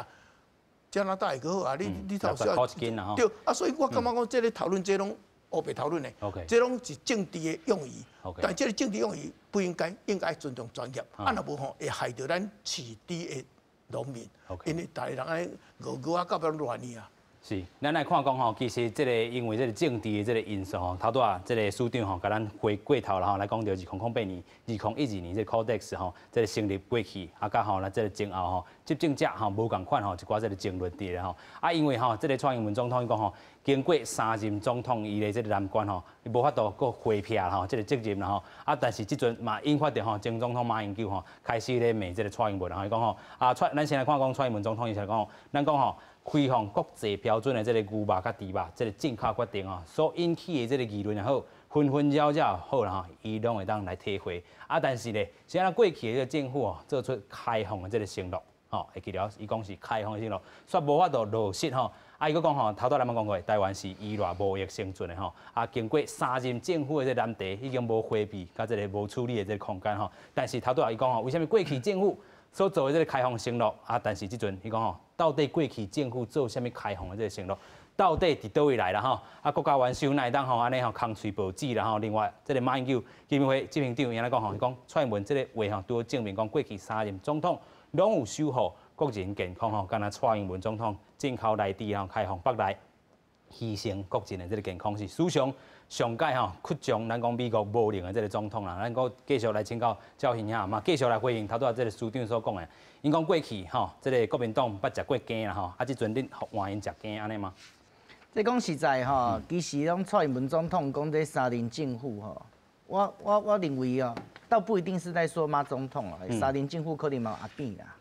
S3: 加拿大的閣好啊，你頭先對啊，所以我感覺講這个討論這攏烏白討論的，這攏是政治的用語，但這个政治用語不應該，應該尊重專業，啊若無吼會害著咱飼豬的農民，因為逐个人按呢餓餓啊，到尾攏亂去啊。
S1: 是，咱來看講吼，其實這个因為這个政治的這个因素吼，頭拄仔這个署長吼，共咱回過頭啦吼，來講著2008年、2012年這个 Codex 吼，這个成立過去，啊，佮吼，咱這个前後吼，執政者吼無仝款吼，一寡這个爭論佇咧吼，啊，因為吼，這个蔡英文總統伊講吼，經過三任總統伊的這个難關吼，伊無法度閣回避吼，這个責任啦吼，啊，但是這陣嘛引發著吼，前總統馬英九吼開始咧罵這个蔡英文，吼，伊講吼，啊，蔡，咱先來看講蔡英文總統伊是講吼，咱講吼。開放國際標準的這个牛肉佮豬肉，這个進口決定哦，所引起的這个議論也好，紛紛擾擾好啦吼，伊攏會當來體會。啊，但是咧，是按怎過去的這个政府哦，做出開放的這个承諾，吼，會記得伊講是開放的承諾，煞無法度落實吼。啊，伊閣講吼，頭拄咱捌講過，台灣是依賴貿易生存的吼。啊，經過三任政府的這个難題，已經無迴避佮這个無處理的這个空間吼。但是頭拄仔伊講吼，為啥物過去政府所做的這个開放承諾啊？但是這陣伊講吼，到底過去政府做啥物開放的這个承諾，到底佇佗位來啦吼？啊，國家元首哪會當吼按呢吼空喙報紙啦吼？另外，這个馬英九基金會執行長伊按呢講吼，伊講蔡英文這个話吼，拄好證明講過去三任總統攏有守護國人健康吼，敢若蔡英文總統進口來豬吼開放腹內犧牲國人的這个健康是史上上屆吼屈將咱講美國無能的這个總統啦。咱閣繼續來請教趙興兄嘛，繼續來回應頭拄仔這个署長所講的。𪜶講過去吼，這个國民黨捌食過羹啦吼，啊，這陣恁換𪜶食羹按呢嗎？
S4: 這講實在吼，其實攏蔡英文總統講這三任政府吼，我認為哦，倒不一定是在說馬總統啊，三任政府可能嘛有阿扁啦。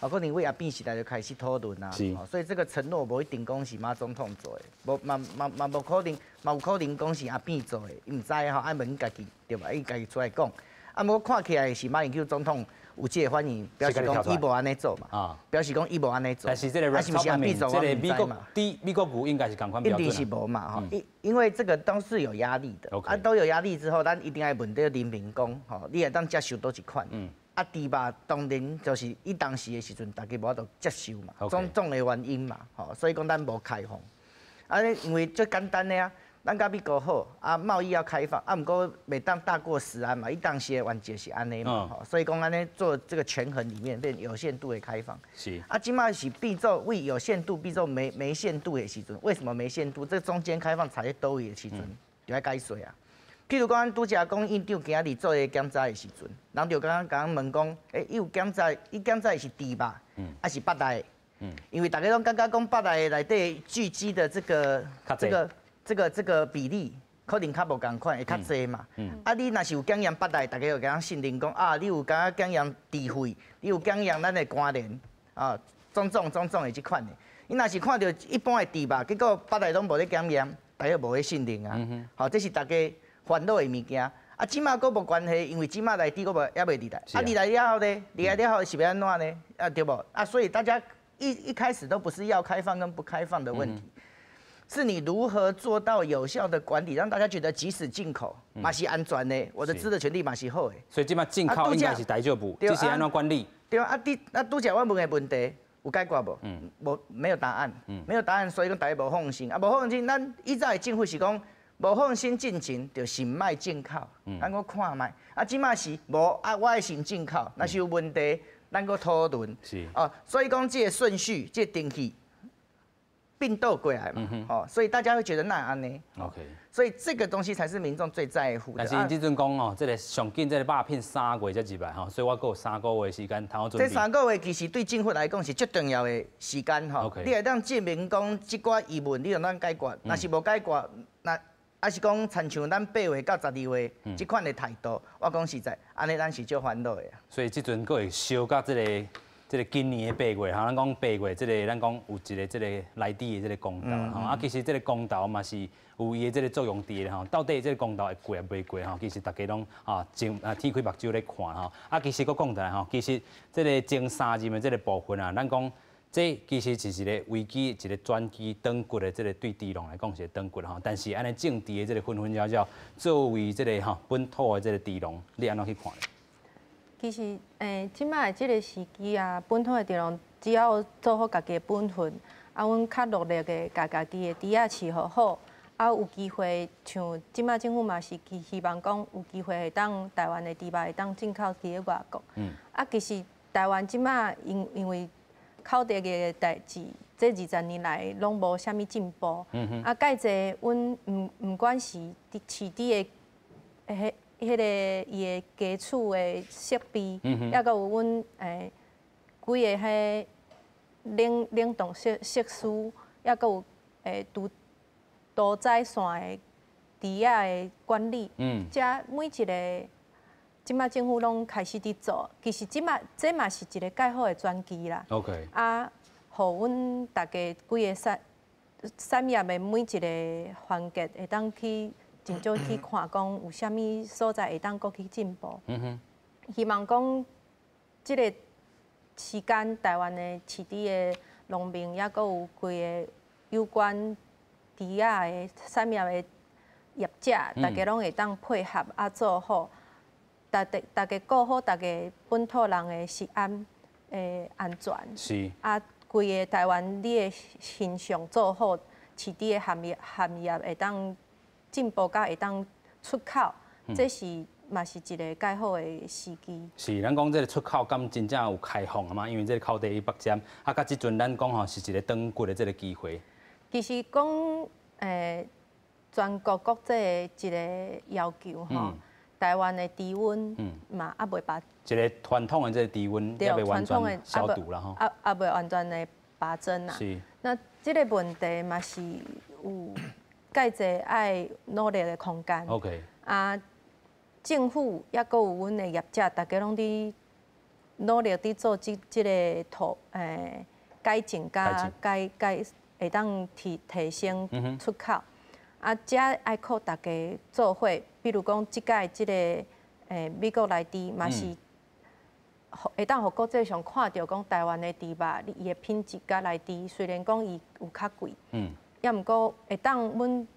S4: 啊，可能為阿扁時代就開始討論啊，所以這個承諾無一定講是馬總統做的，無嘛嘛嘛無可能，嘛有可能講是阿扁做的，毋知吼，愛問家己對吧？伊家己出來講，啊，毋過看起來是馬英九總統有這個反應，表示講伊無按呢做嘛，表示講伊無按呢做。
S1: 但是這个
S4: 是毋是阿扁做，
S1: 這个美國豬美國牛應該是仝款標準。
S4: 一定是無嘛，吼，因為這個都是有壓力的，啊，都有壓力之後，咱一定愛問著人民講，吼，你會當接受佗一款。啊，豬肉當然就是伊當時的時陣，大家無法度接受嘛，種種的原因嘛，吼，所以講咱無開放。啊，因為最簡單的啊，咱佮美國好，啊，貿易要開放，啊，毋過袂當大過食安嘛，伊當時的原則是按呢嘛，吼，所以講按呢做這個權衡裡面變有限度的開放。啊，這擺是變做為有限度變做沒限度的時陣，為什麼沒限度？這中間開放差佇佗位的時陣，就愛解說啊。譬如講，咱拄才講院長今仔日做个檢查的時陣，人就剛剛問講，欸，伊有檢查，伊檢查的是豬肉，還是腹內？因為大家攏感覺講腹內內底聚集的這個比例，可能較無仝款，會較濟嘛。啊，你若是有檢驗腹內，大家就共信任講啊，你有敢檢驗豬肺，你有檢驗咱的肝連，啊，種種種種的這款的。你若是看著一般的豬肉，結果腹內攏無咧檢驗，大家無咧信任啊。好，這是大家煩惱的物件，啊，這馬閣無關係，因為這馬來豬閣無猶未入來，啊，入來了後呢，入來了後是欲按怎呢？啊，對無？啊，所以大家一開始都不是要開放跟不開放的問題，是你如何做到有效的管理，讓大家覺得即使進口嘛是安全的，我的知的權利嘛是好的。
S1: 所以這馬進口應該是大少部，這是按怎管理？
S4: 對啊，啊，啊，拄才我問的問題有解決無？無，沒有答案，沒有答案，所以講大家無放心。啊，無放心，咱以前的政府是講。無放心進前，就是毋愛進口，咱閣看覓。啊，這馬是無啊，我愛先進口，若是有問題，咱閣討論。
S1: 是。
S4: 哦，所以講這个順序，這个程序，并倒过来嘛，哦，所以大家会觉得那按呢
S1: ？OK，
S4: 所以这个东西才是民众最在乎的。
S1: 但是𪜶这阵讲哦，这个上紧这个肉品3月才入来吼，所以我阁有三个月时间通好准备。
S4: 这三个月其实对政府来讲是最重要的时间吼。你会当证明讲这寡疑问，你就当解决；若是无解决，那抑是讲亲像咱8月到12月这款的态度，我讲实在，按呢咱是足烦恼的。
S1: 所以这阵阁会烧到这个今年的8月，吼，咱讲八月，这个咱讲有一个这个莱猪的这个公投，吼，啊，其实这个公投嘛是有伊的这个作用伫的吼，到底这个公投会过抑袂过吼，其实大家拢啊睁啊天开目睭咧看吼，啊，其实阁讲转来吼，其实这个前三任的这个部分啊，咱讲这其实是一个危机，一个转机，转骨的这个对猪农来讲是转骨吼，但是按呢政治的这个纷纷扰扰，作为这个吼本土的这个猪农，你按怎去看咧？
S2: 其实，这摆的这个时机啊，本土的猪农只要做好家己的本分，啊，阮较努力的，共家己的猪仔饲予好，啊，有机会像这摆政府嘛是希望讲有机会会当台湾的猪肉会当进口去外国。啊，其实台湾这摆因为口蹄疫的代志，这20年来拢无啥物进步。啊，盖济阮毋管是伫饲猪的彼个伊的基础的设备，抑阁有阮规个彼冷冻设施，抑阁有屠宰线的猪仔的管理，遮每一个这摆政府拢开始伫做，其实这摆这嘛是一个盖好的转机啦。 啊，予阮大家规个产业的每一个环节会当去尽少去看，讲有啥物所在会当阁去进步。希望讲这个时间，台湾的饲猪的农民，抑阁有规个有关猪仔的产业的业者，大家拢会当配合啊做好，大家顾好大家本土人的食安的安全。啊，规个台湾你的形象做好，饲猪的行业会当进步，佮会当出口，这是嘛是一个盖好的时机。
S1: 是，咱讲这个出口敢真正有开放啊嘛？因为这个口蹄疫北占，啊，佮这阵咱讲吼是一个转骨的这个机会。
S2: 其实讲全国国际的一个要求吼，台湾的猪瘟嘛犹未拔。
S1: 一个传统的这个猪瘟犹未完全消除啦吼。
S2: 犹未完全的拔针啊。那这个问题嘛是有盖济爱努力的空间。 啊，政府抑阁有阮的业者，大家拢伫努力伫做这个土改进佮改改会当提升出口。啊，遮爱靠大家做伙，比如讲，这届这个美国莱猪嘛是会当予国际上看著讲台湾的猪肉，伊的品质佮莱猪，虽然讲伊有较贵，抑毋过会当阮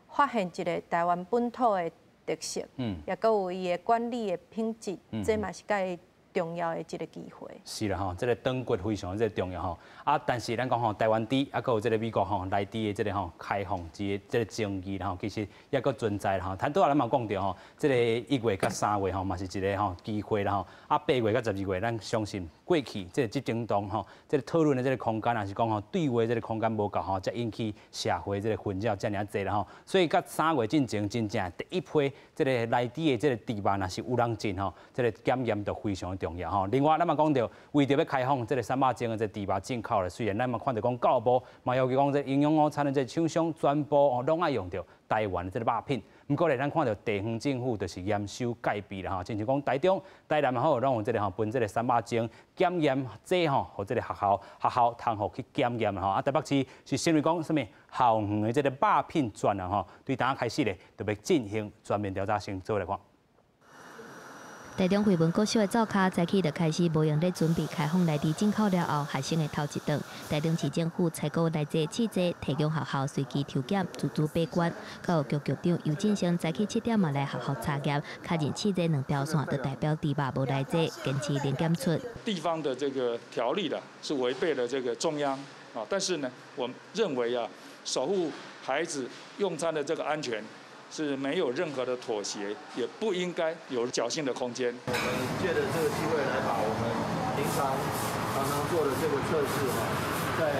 S2: 发现一个台湾本土的特色，抑阁有伊的管理的品质，这嘛是盖重要的一个机会。
S1: 是啦吼，这个转骨非常这个重要吼。啊，但是咱讲吼，台湾猪啊，阁有这个美国吼莱猪的这个吼开放之这个争议吼，其实犹阁存在吼。头拄仔咱嘛讲著吼，这个1月佮3月吼嘛是一个吼机会啦吼。啊，8月佮12月，咱相信过去这个执政党吼，这个讨论的这个空间，抑是讲吼对话这个空间无够吼，才引起社会这个纷扰遮尔济啦吼。所以佮3月进前，真正第一批这个莱猪的这个猪肉，若是有人进吼，这个检验就非常重要吼。另外，咱嘛讲著，为著欲开放这个瘦肉精的这猪肉进口咧，虽然咱嘛看著讲教育部嘛要求讲这营养午餐的这厂商全部哦拢爱用著台湾的这个肉品。毋过咧，咱看著地方政府就是严守戒备啦吼，亲像讲台中、台南也好，拢有这个吼分这个瘦肉精检验剂吼，予这个学校通予去检验吼。啊，台北市是成立讲啥物校园的这个肉品专案吼，对今开始咧，就欲进行全面调查，先做来看。
S7: 台中惠文国小的灶跤早起就开始无闲咧准备开放莱猪进口了后，学生的头一顿。台中市政府采购莱猪试剂，提供学校随机抽检，自主把关。教育局局长游振声早起7点嘛来学校查验，确认试剂两条线，就代表猪肉无莱剂，坚持零检出。
S9: 地方的这个条例的是违背了这个中央啊，但是呢，我认为啊，守护孩子用餐的这个安全，是没有任何的妥协，也不应该有侥幸的空间。
S10: 我们借着这个机会来把我们平常常常做的这个测试哈，在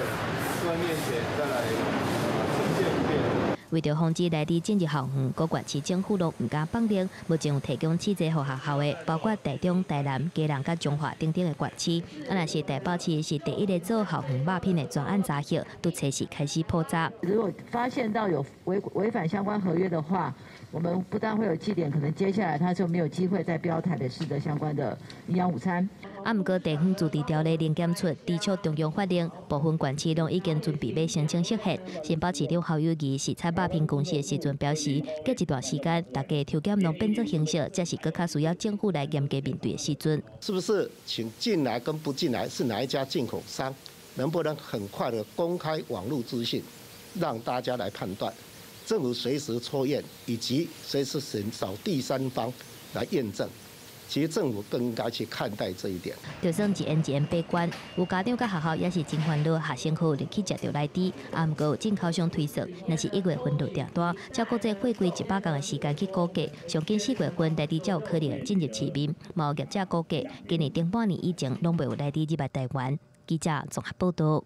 S10: 各位面前再來呈現一遍。
S7: 為著防止萊豬進入校園，各縣市政府攏毋敢放任。目前有提供試劑予學校的，包括台中、台南、基隆佮彰化等等的縣市。啊，若是台北市是第一个做校園肉品的專案查核，都測試開始普查。
S11: 如果發現到有違反相關合約的話，我們不但會有記點，可能接下來他就沒有機會再標台北市的相關的營養午餐。
S7: 啊，毋過地方自治條例零檢出，抵觸中央法令，部分縣市攏已經準備欲申請釋憲。新北市長侯友宜視察肉品公司的時陣表示，過一段時間，大家抽檢攏變做形式，這是閣較需要政府來嚴格面對的時陣。
S12: 是不是請進來跟不進來是哪一家進口商？能不能很快的公開網路資訊，讓大家來判斷？政府隨時抽驗，以及隨時尋找第三方來驗證。其實政府更應該去看待這一點。
S7: 就算一言一言閉關，有家長佮學校也是真煩惱，學生可能去食著萊豬。啊，毋過有進口商推算，若是1月份落訂單，照國際貨櫃100工的時間去估計，上緊4月份萊豬才有可能進入市面。嘛有業者估計，今年頂半年以前攏袂有萊豬入來台灣。記者綜合報導。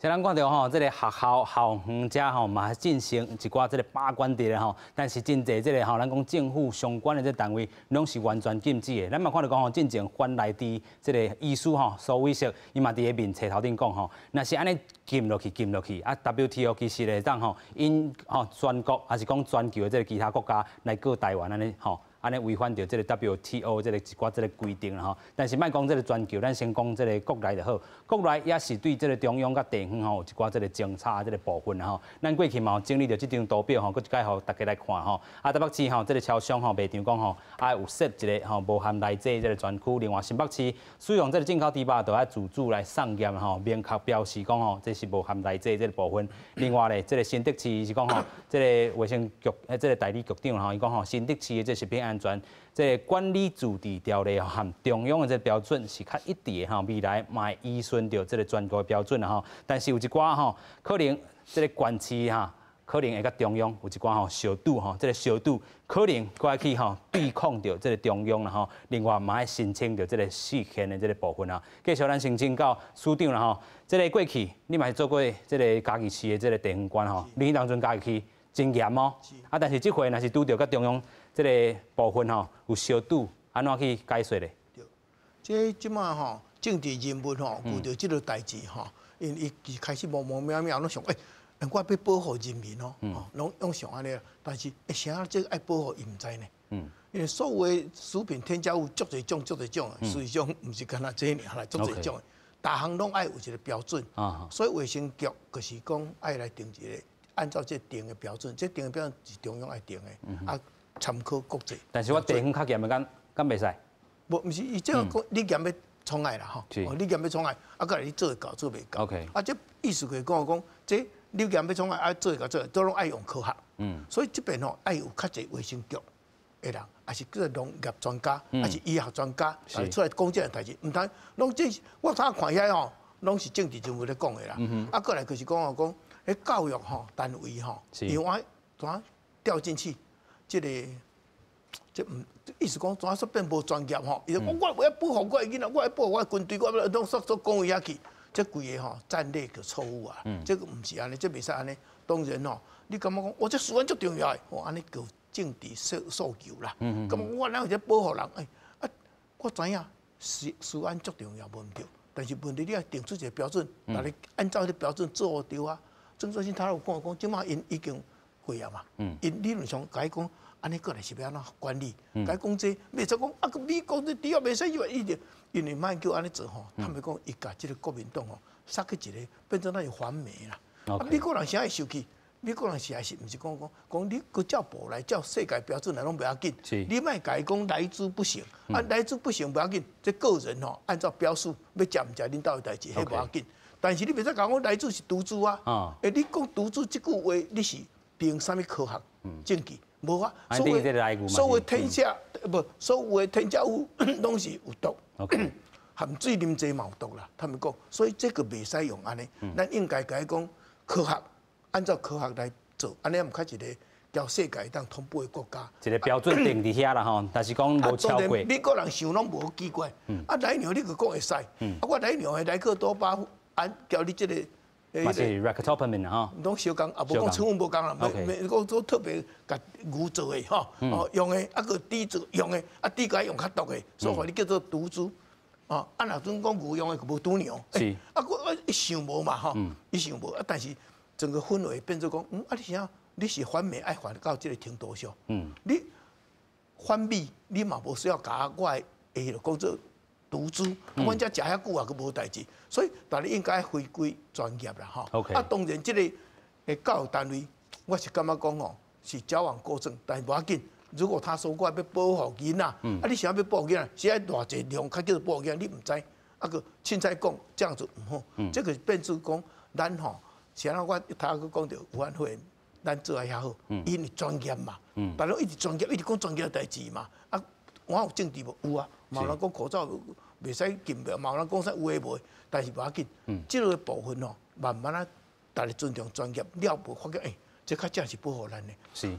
S1: 像咱看著吼，這個學校校園遮吼嘛進行一寡這個把關佇咧吼，但是真濟這個吼，咱講政府相關的這個單位攏是完全禁止的。咱嘛看著講吼，進前反萊豬這個醫師吼蘇偉石，伊嘛佇咧面冊頭頂講吼，若是按呢禁落去，禁落去，啊 WTO 其實會當吼𪜶吼全國抑是講全球的這個其他國家來告台灣按呢吼。按呢違反著這個 WTO 這個一寡這個規定啦吼，但是莫講這個全球，咱先講這個國內就好。國內也是對這個中央佮地方吼有一寡這個偵查這個部分啦吼。咱過去嘛有整理著這張圖表吼，閣一擺予大家來看吼。啊，台北市吼這個超商吼賣場講吼，啊有設一個吼無含萊豬這個專區。另外新北市使用這個進口豬肉，就愛自主來送驗吼，明確標示講吼，這是無含萊豬這個部分。另外咧，這個新竹市是講吼，這個衛生局這個代理局長吼，伊講吼，新竹市的這食品安全這個管理自治條例和中央的這個標準是較一致的吼，未來嘛會依循著這個全國標準吼。但是有一寡吼，可能這個縣市哈，可能會佮中央有一寡吼相拄吼，這個相拄可能閣愛去吼對抗著這個中央啦吼。另外嘛愛申請著這個釋憲的這個部分啊。繼續咱先請教署長啦吼，這個過去你嘛是做過這個嘉義市的這個地方官吼，你彼當陣嘉義市真嚴哦，啊，但是這回若是拄著佮中央這個部分吼有相拄，按怎去解說咧？
S3: 對，這這馬吼政治人物吼遇著這個代誌吼，因伊伊開始摸摸抿抿攏想，欸，我欲保護人民哦，攏攏想按呢，但是欸，啥這個愛保護伊毋知呢？因為所有的食品添加物足濟種，足濟種，實際上毋是干焦這爾啦，足濟種，逐項攏愛有一個標準，所以衛生局就是講愛來定一個，按照這定的標準，這定的標準是中央愛定的，啊，參考國際。
S1: 但是我地方較嚴的，敢敢袂使？
S3: 無，毋是，伊這個講你嚴欲創愛啦吼，哦，你嚴欲創愛，啊，閣來你做會到做袂到。啊，這意思就是講講，這你嚴欲創愛，啊，做會到做，都攏愛用科學。所以這邊吼愛有較濟衛生局的人，抑是叫做農業專家，抑是醫學專家，來出來講這個代誌。毋通攏這，我頭看遐吼，攏是政治人物咧講的啦。啊，閣來就是講哦講，彼教育吼單位吼，因為我怎調進去，這個這毋意思講怎說變無專業吼？伊就講我欲保護我的囡仔，我欲保護我的軍隊，我欲攏煞煞講遐去，這規個吼戰略就錯誤啊！這個毋是按呢，這袂使按呢。當然吼，你感覺講我這食安足重要的，哦，按呢叫政治訴求啦。咁我哪有這保護人？欸，啊，我知影食食安足重要，無毋對。但是問題你愛定出一個標準，逐家按照這標準做對啊。曾作新他有講講，這馬𪜶已經會啊嘛。𪜶理論上共伊講，按呢過來是欲按怎管理？共伊講這，袂使講啊，閣美國這豬肉袂使入來，伊就因為莫叫按呢做吼，他們講伊共這個國民黨吼，殺去一個變做咱是反美啦。啊，美國人啥會生氣？美國人是還是毋是講講講你閣照步來照世界標準來攏袂要緊，你莫共伊講萊豬不行，啊萊豬不行袂要緊，這個人吼按照標示欲食毋食恁兜的代誌，彼無要緊。但是你袂使共講萊豬是毒豬啊！欸，你講毒豬這句話，你是憑啥物科學證據？無啊！所有所有添加無，所有的添加物攏是有毒，含水啉濟嘛有毒啦。他們講，所以這個袂使用按呢，咱應該共伊講科學，按照科學來做，按呢毋較一個交世界當同步的國家。
S1: 一個標準定佇遐啦吼，但是講無超過。
S3: 美國人想攏無奇怪，啊萊牛你閣講會使，啊我萊牛的萊克多巴。按交你這個。
S1: 嘛是 ractopamine 吼，
S3: 攏相仝，也無講成分無仝啦，沒講講特別共牛做的吼，哦用的啊閣豬做用的，啊豬該用較毒的，所以予你叫做毒豬，哦啊若陣講牛用的就無豬娘，啊閣伊想無嘛吼，伊想無啊，但是整個氛圍變做講，啊你啥？你是反美愛反到這個程度上，你反美你嘛無需要共我的下落講做毒豬，阮遮食遐久啊，閣無代誌，所以大家應該回歸專業啦，吼。啊，當然這個教育單位，我是感覺講吼，是矯枉過正，但是無要緊。如果他說我欲保護囡仔，啊，你啥欲保護囡仔？是愛偌濟量較叫做保護囡仔？你毋知，啊，閣凊彩講這樣子毋好。這個變做講咱吼，像我頭拄講著吳安會，咱做愛遐好，因為專業嘛，大家一直專業，一直講專業代誌嘛。啊，我有政治無？有啊，嘛有人講口罩袂使禁的，嘛有人講啥有的無的，但是無要緊，這個部分吼，慢慢啊，大家尊重專業，了無發覺，欸，這較正是保護咱的。
S1: 是。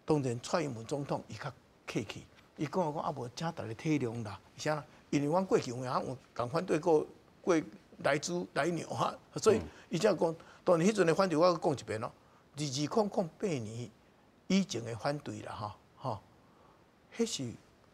S3: 當然，蔡英文總統伊較客氣，伊講講啊無，請大家體諒啦。啥？因為阮過去有影有共反對過過萊豬萊牛哈，所以伊才講，當然彼陣的反對，我閣講一遍咯。2008年以前的反對啦，吼吼，彼是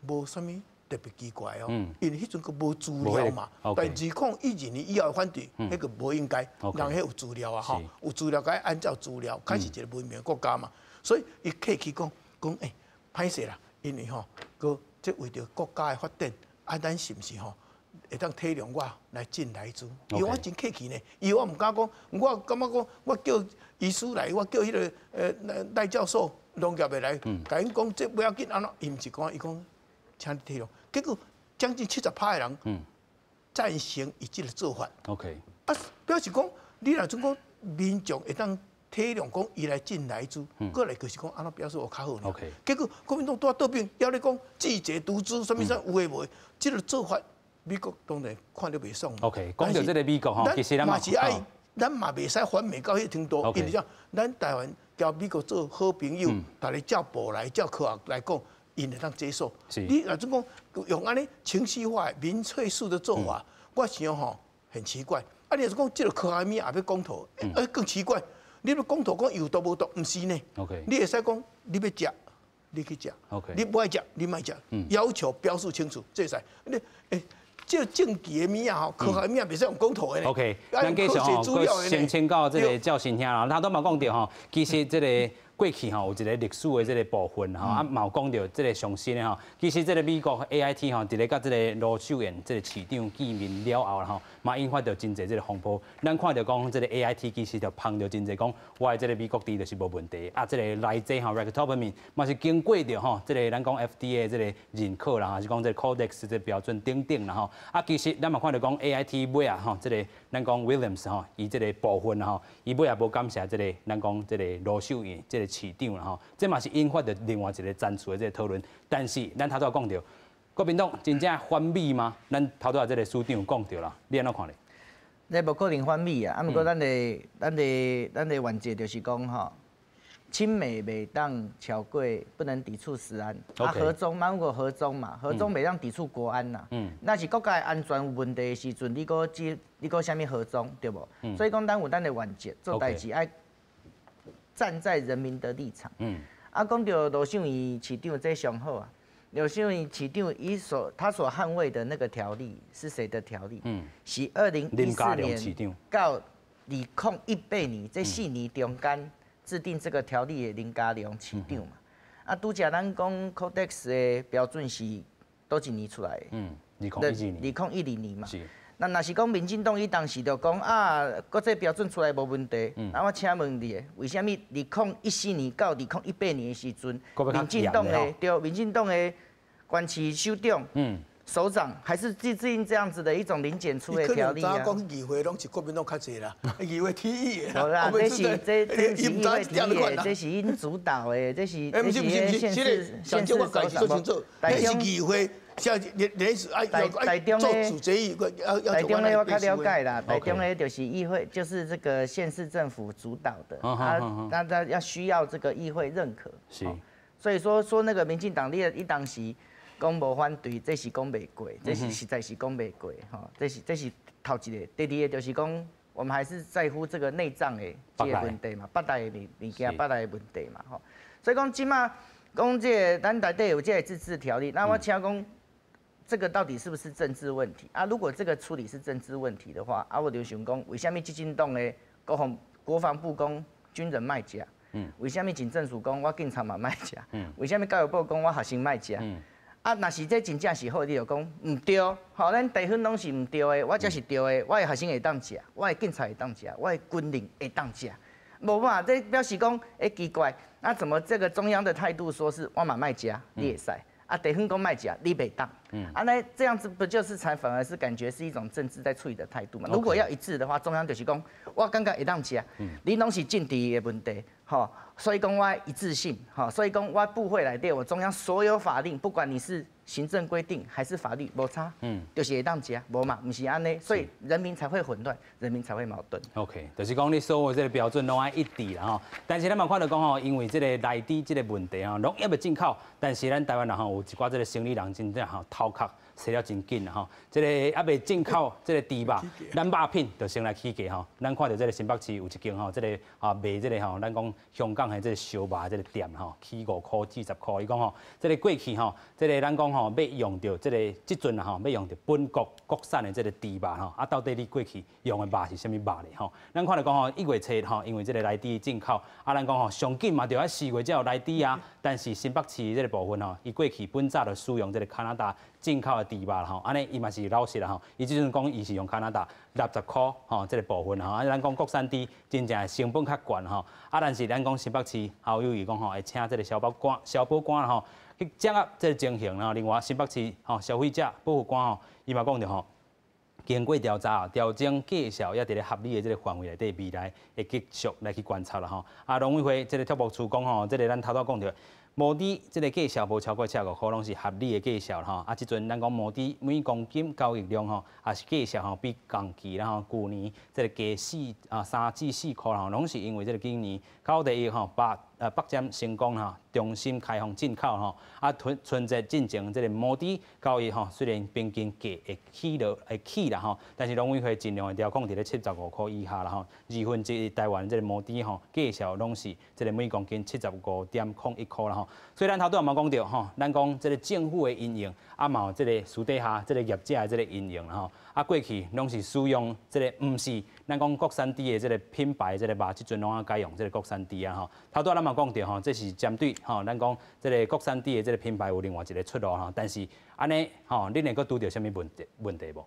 S3: 無啥物特別奇怪哦，因為彼陣閣無資料嘛。但2012年以後的反對，彼個無應該，人彼有資料啊，吼，有資料該按照資料，開始一個文明國家嘛。所以伊客氣講講，欸，歹勢啦，因為吼，閣這為著國家的發展，啊，咱是毋是吼會當體諒我來進萊豬？因為我真客氣呢，因為我毋敢講，我感覺講，我叫醫師來，我叫彼個賴教授農業的來，共𪜶講這不要緊，按怎？伊毋是講，伊講請你體諒。結果將近70%的人贊成伊這個做法。 啊，表示講你若準講民眾會當體諒講伊來進萊豬，過來就是講按怎表示我較好呢？結果國民黨拄仔倒邊，猶咧講拒絕毒豬，啥物啥有的無的，這個做法美國當然看得袂爽。
S1: OK，講到這個美國吼，其實咱
S3: 嘛是愛，咱嘛袂使反美到彼個程度，因為啥？咱台灣交美國做好朋友，逐家照步來照科學來講，𪜶會當接受。你若準講用按呢情緒化、民粹式的做法，我想吼很奇怪。啊，你若是講這個科學物也欲公投，欸更奇怪。你欲公投講有毒無毒，毋是呢。你會使講你欲食，你去食。你無愛食，你莫食。要求標示清楚，這會使。你欸，這政治的物仔吼，科學物仔袂使用公投的。
S1: OK，咱繼續吼，先請教這個趙新兄啦，他都嘛講著吼，其實這個過去吼有一個歷史的這個部分吼，啊嘛有講著這個上新的吼，其實這個美國 AIT 吼，佇咧佮這個盧秀燕這個市長見面了後吼，嘛引發著真濟這個風波。咱看著講這個 AIT 其實就芳著真濟講，我的這個美國豬就是無問題。啊，這個萊豬吼 Ractopamine 嘛是經過著吼，這個咱講 FDA 這個認可啦，還是講這個 Codex 這個標準等等啦吼。啊，其實咱嘛看著講 AIT 尾仔吼，這個咱講 Williams 吼，伊這個部分吼，伊尾仔無感謝這個咱講這個盧秀燕這個市長啦吼，這嘛是引發著另外一個層次的這個討論。但是咱頭拄仔講著，國民黨真正反美嗎？咱頭拄仔這個署長講著啦，你按怎看咧？
S4: 這無可能反美啊！啊，毋過咱的原則就是講吼，親美袂當超過，不能抵觸食安。啊，和中嘛，有和中嘛，和中袂當抵觸國安啦。若是國家安全有問題的時陣，你閣只你閣啥物和中對無？所以講，咱有咱的原則，做代誌愛站在人民的立場。啊，講著盧秀燕市長這上好啊。盧秀燕市長伊所他所捍衛的那個條例是誰的條例？是2014年到2018年這4年中間制定這個條例的林佳龍市長嘛。啊，拄才咱講 Codex 的標準是佗一年出來的？2012
S1: 年。
S4: 2010年嘛。那若是講民進黨伊當時就講啊，國際標準出來無問題。那我請問你，為啥物2014年到2018年的時陣，民進黨的對民進黨的縣市首長、首長還是制定這樣子的一種零檢出的條例啊？
S3: 講議會攏是國民黨較濟啦，議會提議的。
S4: 無啦，這是議會提議的，這是𪜶主導的，這是縣市縣市首長。
S3: 這是議會。像連時愛
S4: 台中
S3: 的做主決議，
S4: 台中的我較了解啦，台中的就是議會，就是這個縣市政府主導的，啊，那他要需要這個議會認可。
S1: 是。
S4: 所以說那個民進黨你伊當時。讲无反对，这是讲袂过，这是实在是讲袂过，吼，这是头一个。第二个就是讲，我们还是在乎这个内脏的这个问题嘛，腹内的物件，腹内的问题嘛，吼。所以讲这马讲这个咱内底有这个自治条例，那我请讲，这个到底是不是政治问题啊？如果这个处理是政治问题的话，啊，我就想讲，为啥物基进党的国防部讲军人莫食？为啥物警政署讲我警察嘛莫食？为啥物教育部讲我学生莫食？啊，若是这真正是好，你就讲毋对，吼，咱地方拢是毋对的，我才是对的，我的学生会当食，我的警察会当食，我的军人会当食。无嘛，这表示讲，欸，奇怪，那怎么这个中央的态度说是我嘛莫食，你会使？啊，地方讲莫食，你袂当。啊，那这样子不就是才反而是感觉是一种政治在处理的态度嘛？如果要一致的话，中央就是讲，我感觉会当食，你拢是政治的问题，吼，所以讲我一致性，吼，所以讲我部会内底，我中央所有法令，不管你是行政规定还是法律，无差，就是会当食，无嘛，毋是按呢，所以人民才会混乱，人民才会矛盾。
S1: OK，就是讲你所有这个标准拢爱一致啦吼。但是咱嘛看到讲吼，因为这个莱猪这个问题吼，拢犹未进口，但是咱台湾人吼有一寡这个生理人真正吼头壳洗了真紧啦吼。这个犹未进口这个猪肉，咱肉品就先来起价吼。咱看到这个新北市有一间吼，这个啊卖这个吼，咱讲香港的这个烧肉这个店吼，起5块40块。伊讲吼，这个过去吼，这个咱讲吼欲用著这个这阵啊吼，欲用著本国国产的这个猪肉吼，啊到底你过去用的肉是啥物肉咧吼？咱看著讲吼，1月7吼，因为这个莱猪进口，啊咱讲吼上紧嘛，著爱4月才有莱猪啊。但是新北市这个部分吼，伊过去本早就使用这个加拿大进口的猪肉吼，按呢伊嘛是老实啦吼，伊这阵讲伊是用加拿大60块吼，这个部分吼，啊咱讲国产猪真正成本较悬吼，啊但是咱讲新北市侯友宜讲吼，会请这个消保官吼去掌握这个情形啦。另外新北市吼消费者保护官吼，伊嘛讲著吼，经过调查，调整价数也伫咧合理的这个范围内底，未来会继续来去观察啦吼。啊，农委会这个特务处讲吼，这个咱头拄讲著，毛猪这个价数无超过75块，拢是合理的价数吼。啊，这阵咱讲毛猪每公斤交易量吼，也是价数吼比同期啦吼，旧年这个加3至4块吼，拢是因为这个今年九第一吼北占成功吼，重新开放进口吼。啊，春节进前这个毛猪交易吼，虽然平均价会起落会起啦吼，但是农委会尽量会调控伫咧75块以下啦吼。1/2台湾这个毛猪吼，价数拢是这个每公斤75.01块啦吼。所以咱头拄仔嘛讲著吼，咱讲这个政府的因应，啊嘛有这个私底下这个业者的这个因应啦吼。啊，过去拢是使用这个毋是咱讲国产猪的这个品牌这个肉，这阵拢爱改用这个国产猪啊吼。头拄仔咱嘛讲著吼，这是针对吼，咱讲这个国产猪的这个品牌有另外一个出路吼。但是按呢吼，恁会阁拄著啥物问题无？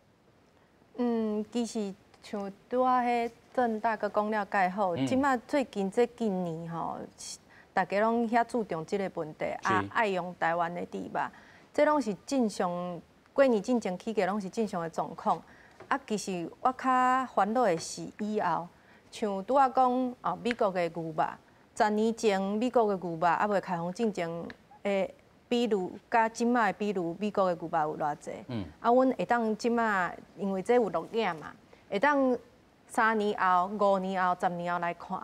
S2: 嗯，其实像拄仔彼郑大哥讲了盖好，这马最近这几年吼，大家拢遐注重这个问题，啊，爱用台湾的猪肉，这拢是正常。过年进前起价拢是正常的状况。啊，其实我较烦恼的是以后，像拄仔讲哦，美国的牛肉，10年前美国的牛肉犹未开放进前的比率，佮这马的比率，美国的牛肉有偌济？啊，阮会当这马，因为这有录影嘛，会当3年后、5年后、10年后来看，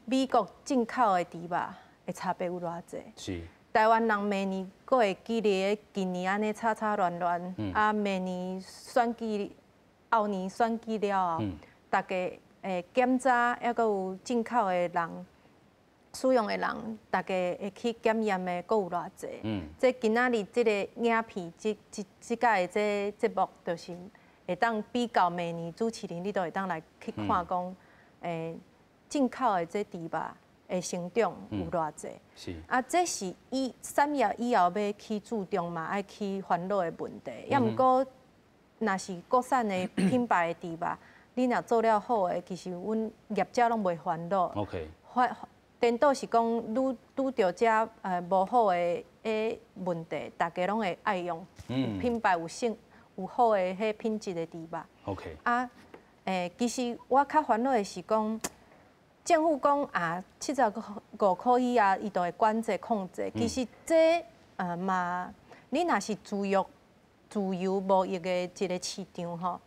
S2: 美国进口的猪肉的差别有偌济？台湾人明年阁会记得今年按呢吵吵乱乱，啊，明年选举、后年选举了后，大家会检查，犹阁有进口的人、使用的人，大家会去检验的，阁有偌济？这今仔日这个影片，这届的这节目，就是会当比较明年主持人，你都会当来去看讲，进口的这猪肉的成长有偌济？啊，这是以产业以后欲去注重嘛，爱去烦恼的问题。犹毋过，若是国产的品牌的猪肉，你若做了好的，其实阮业者拢袂烦恼。 反颠倒是讲，愈拄著遮无好的彼问题，大家拢会爱用品牌有性有好的彼品质的猪肉。 啊，其实我较烦恼的是讲，政府讲啊，75块以下，伊就会管制控制。其实这嘛，你若是自由贸易的一个市场吼，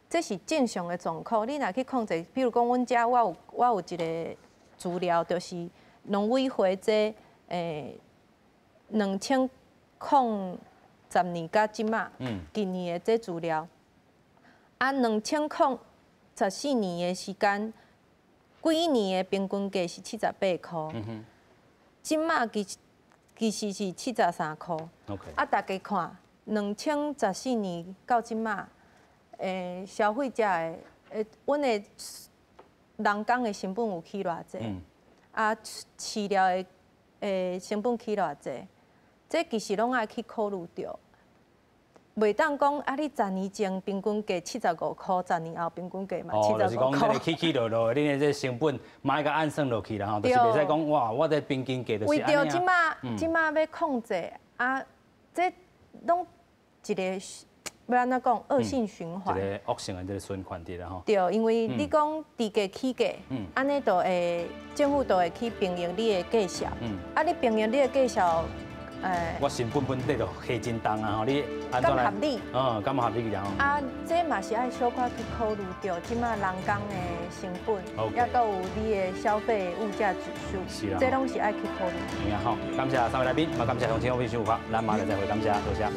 S2: 这是正常的状况。你若去控制，比如讲，阮遮我有一个资料，就是农委会这2010十年佮這馬，近年的這資料，啊，2014年的時間，幾年的平均價是78箍，這馬其實是73箍。啊，大家看，2014年到這馬，消費者的，阮的人工的成本有起偌濟？啊，飼料的成本起偌濟？這其實攏愛去考慮著，袂當講啊！你十年前平均價75箍，十年後平均價嘛七十五箍。
S1: 就是講這個起起落落，你的這個成本嘛愛共按算落去啦吼，就是袂使講哇，我這平均價就是按呢。
S2: 為著這馬這馬欲控制啊，這攏一個欲按怎講惡性循環。
S1: 一個惡性的這個循環佇咧吼。
S2: 對，因為你講豬價起價，按呢就會政府就會去平衡你的價數。啊，你平衡你的價數。
S1: 我成本本底就下真重啊！吼，你
S2: 按怎來？合理？
S1: 嗯，敢合理然後。
S2: 啊，這嘛是愛小可去考慮著，這馬人工的成本，抑閣有你的消費物價指數，
S1: 是啦，
S2: 這攏是愛去考慮。
S1: 嗯，好，感謝三位來賓，嘛感謝鄉親好朋友收看，咱馬上再會，感謝，多謝。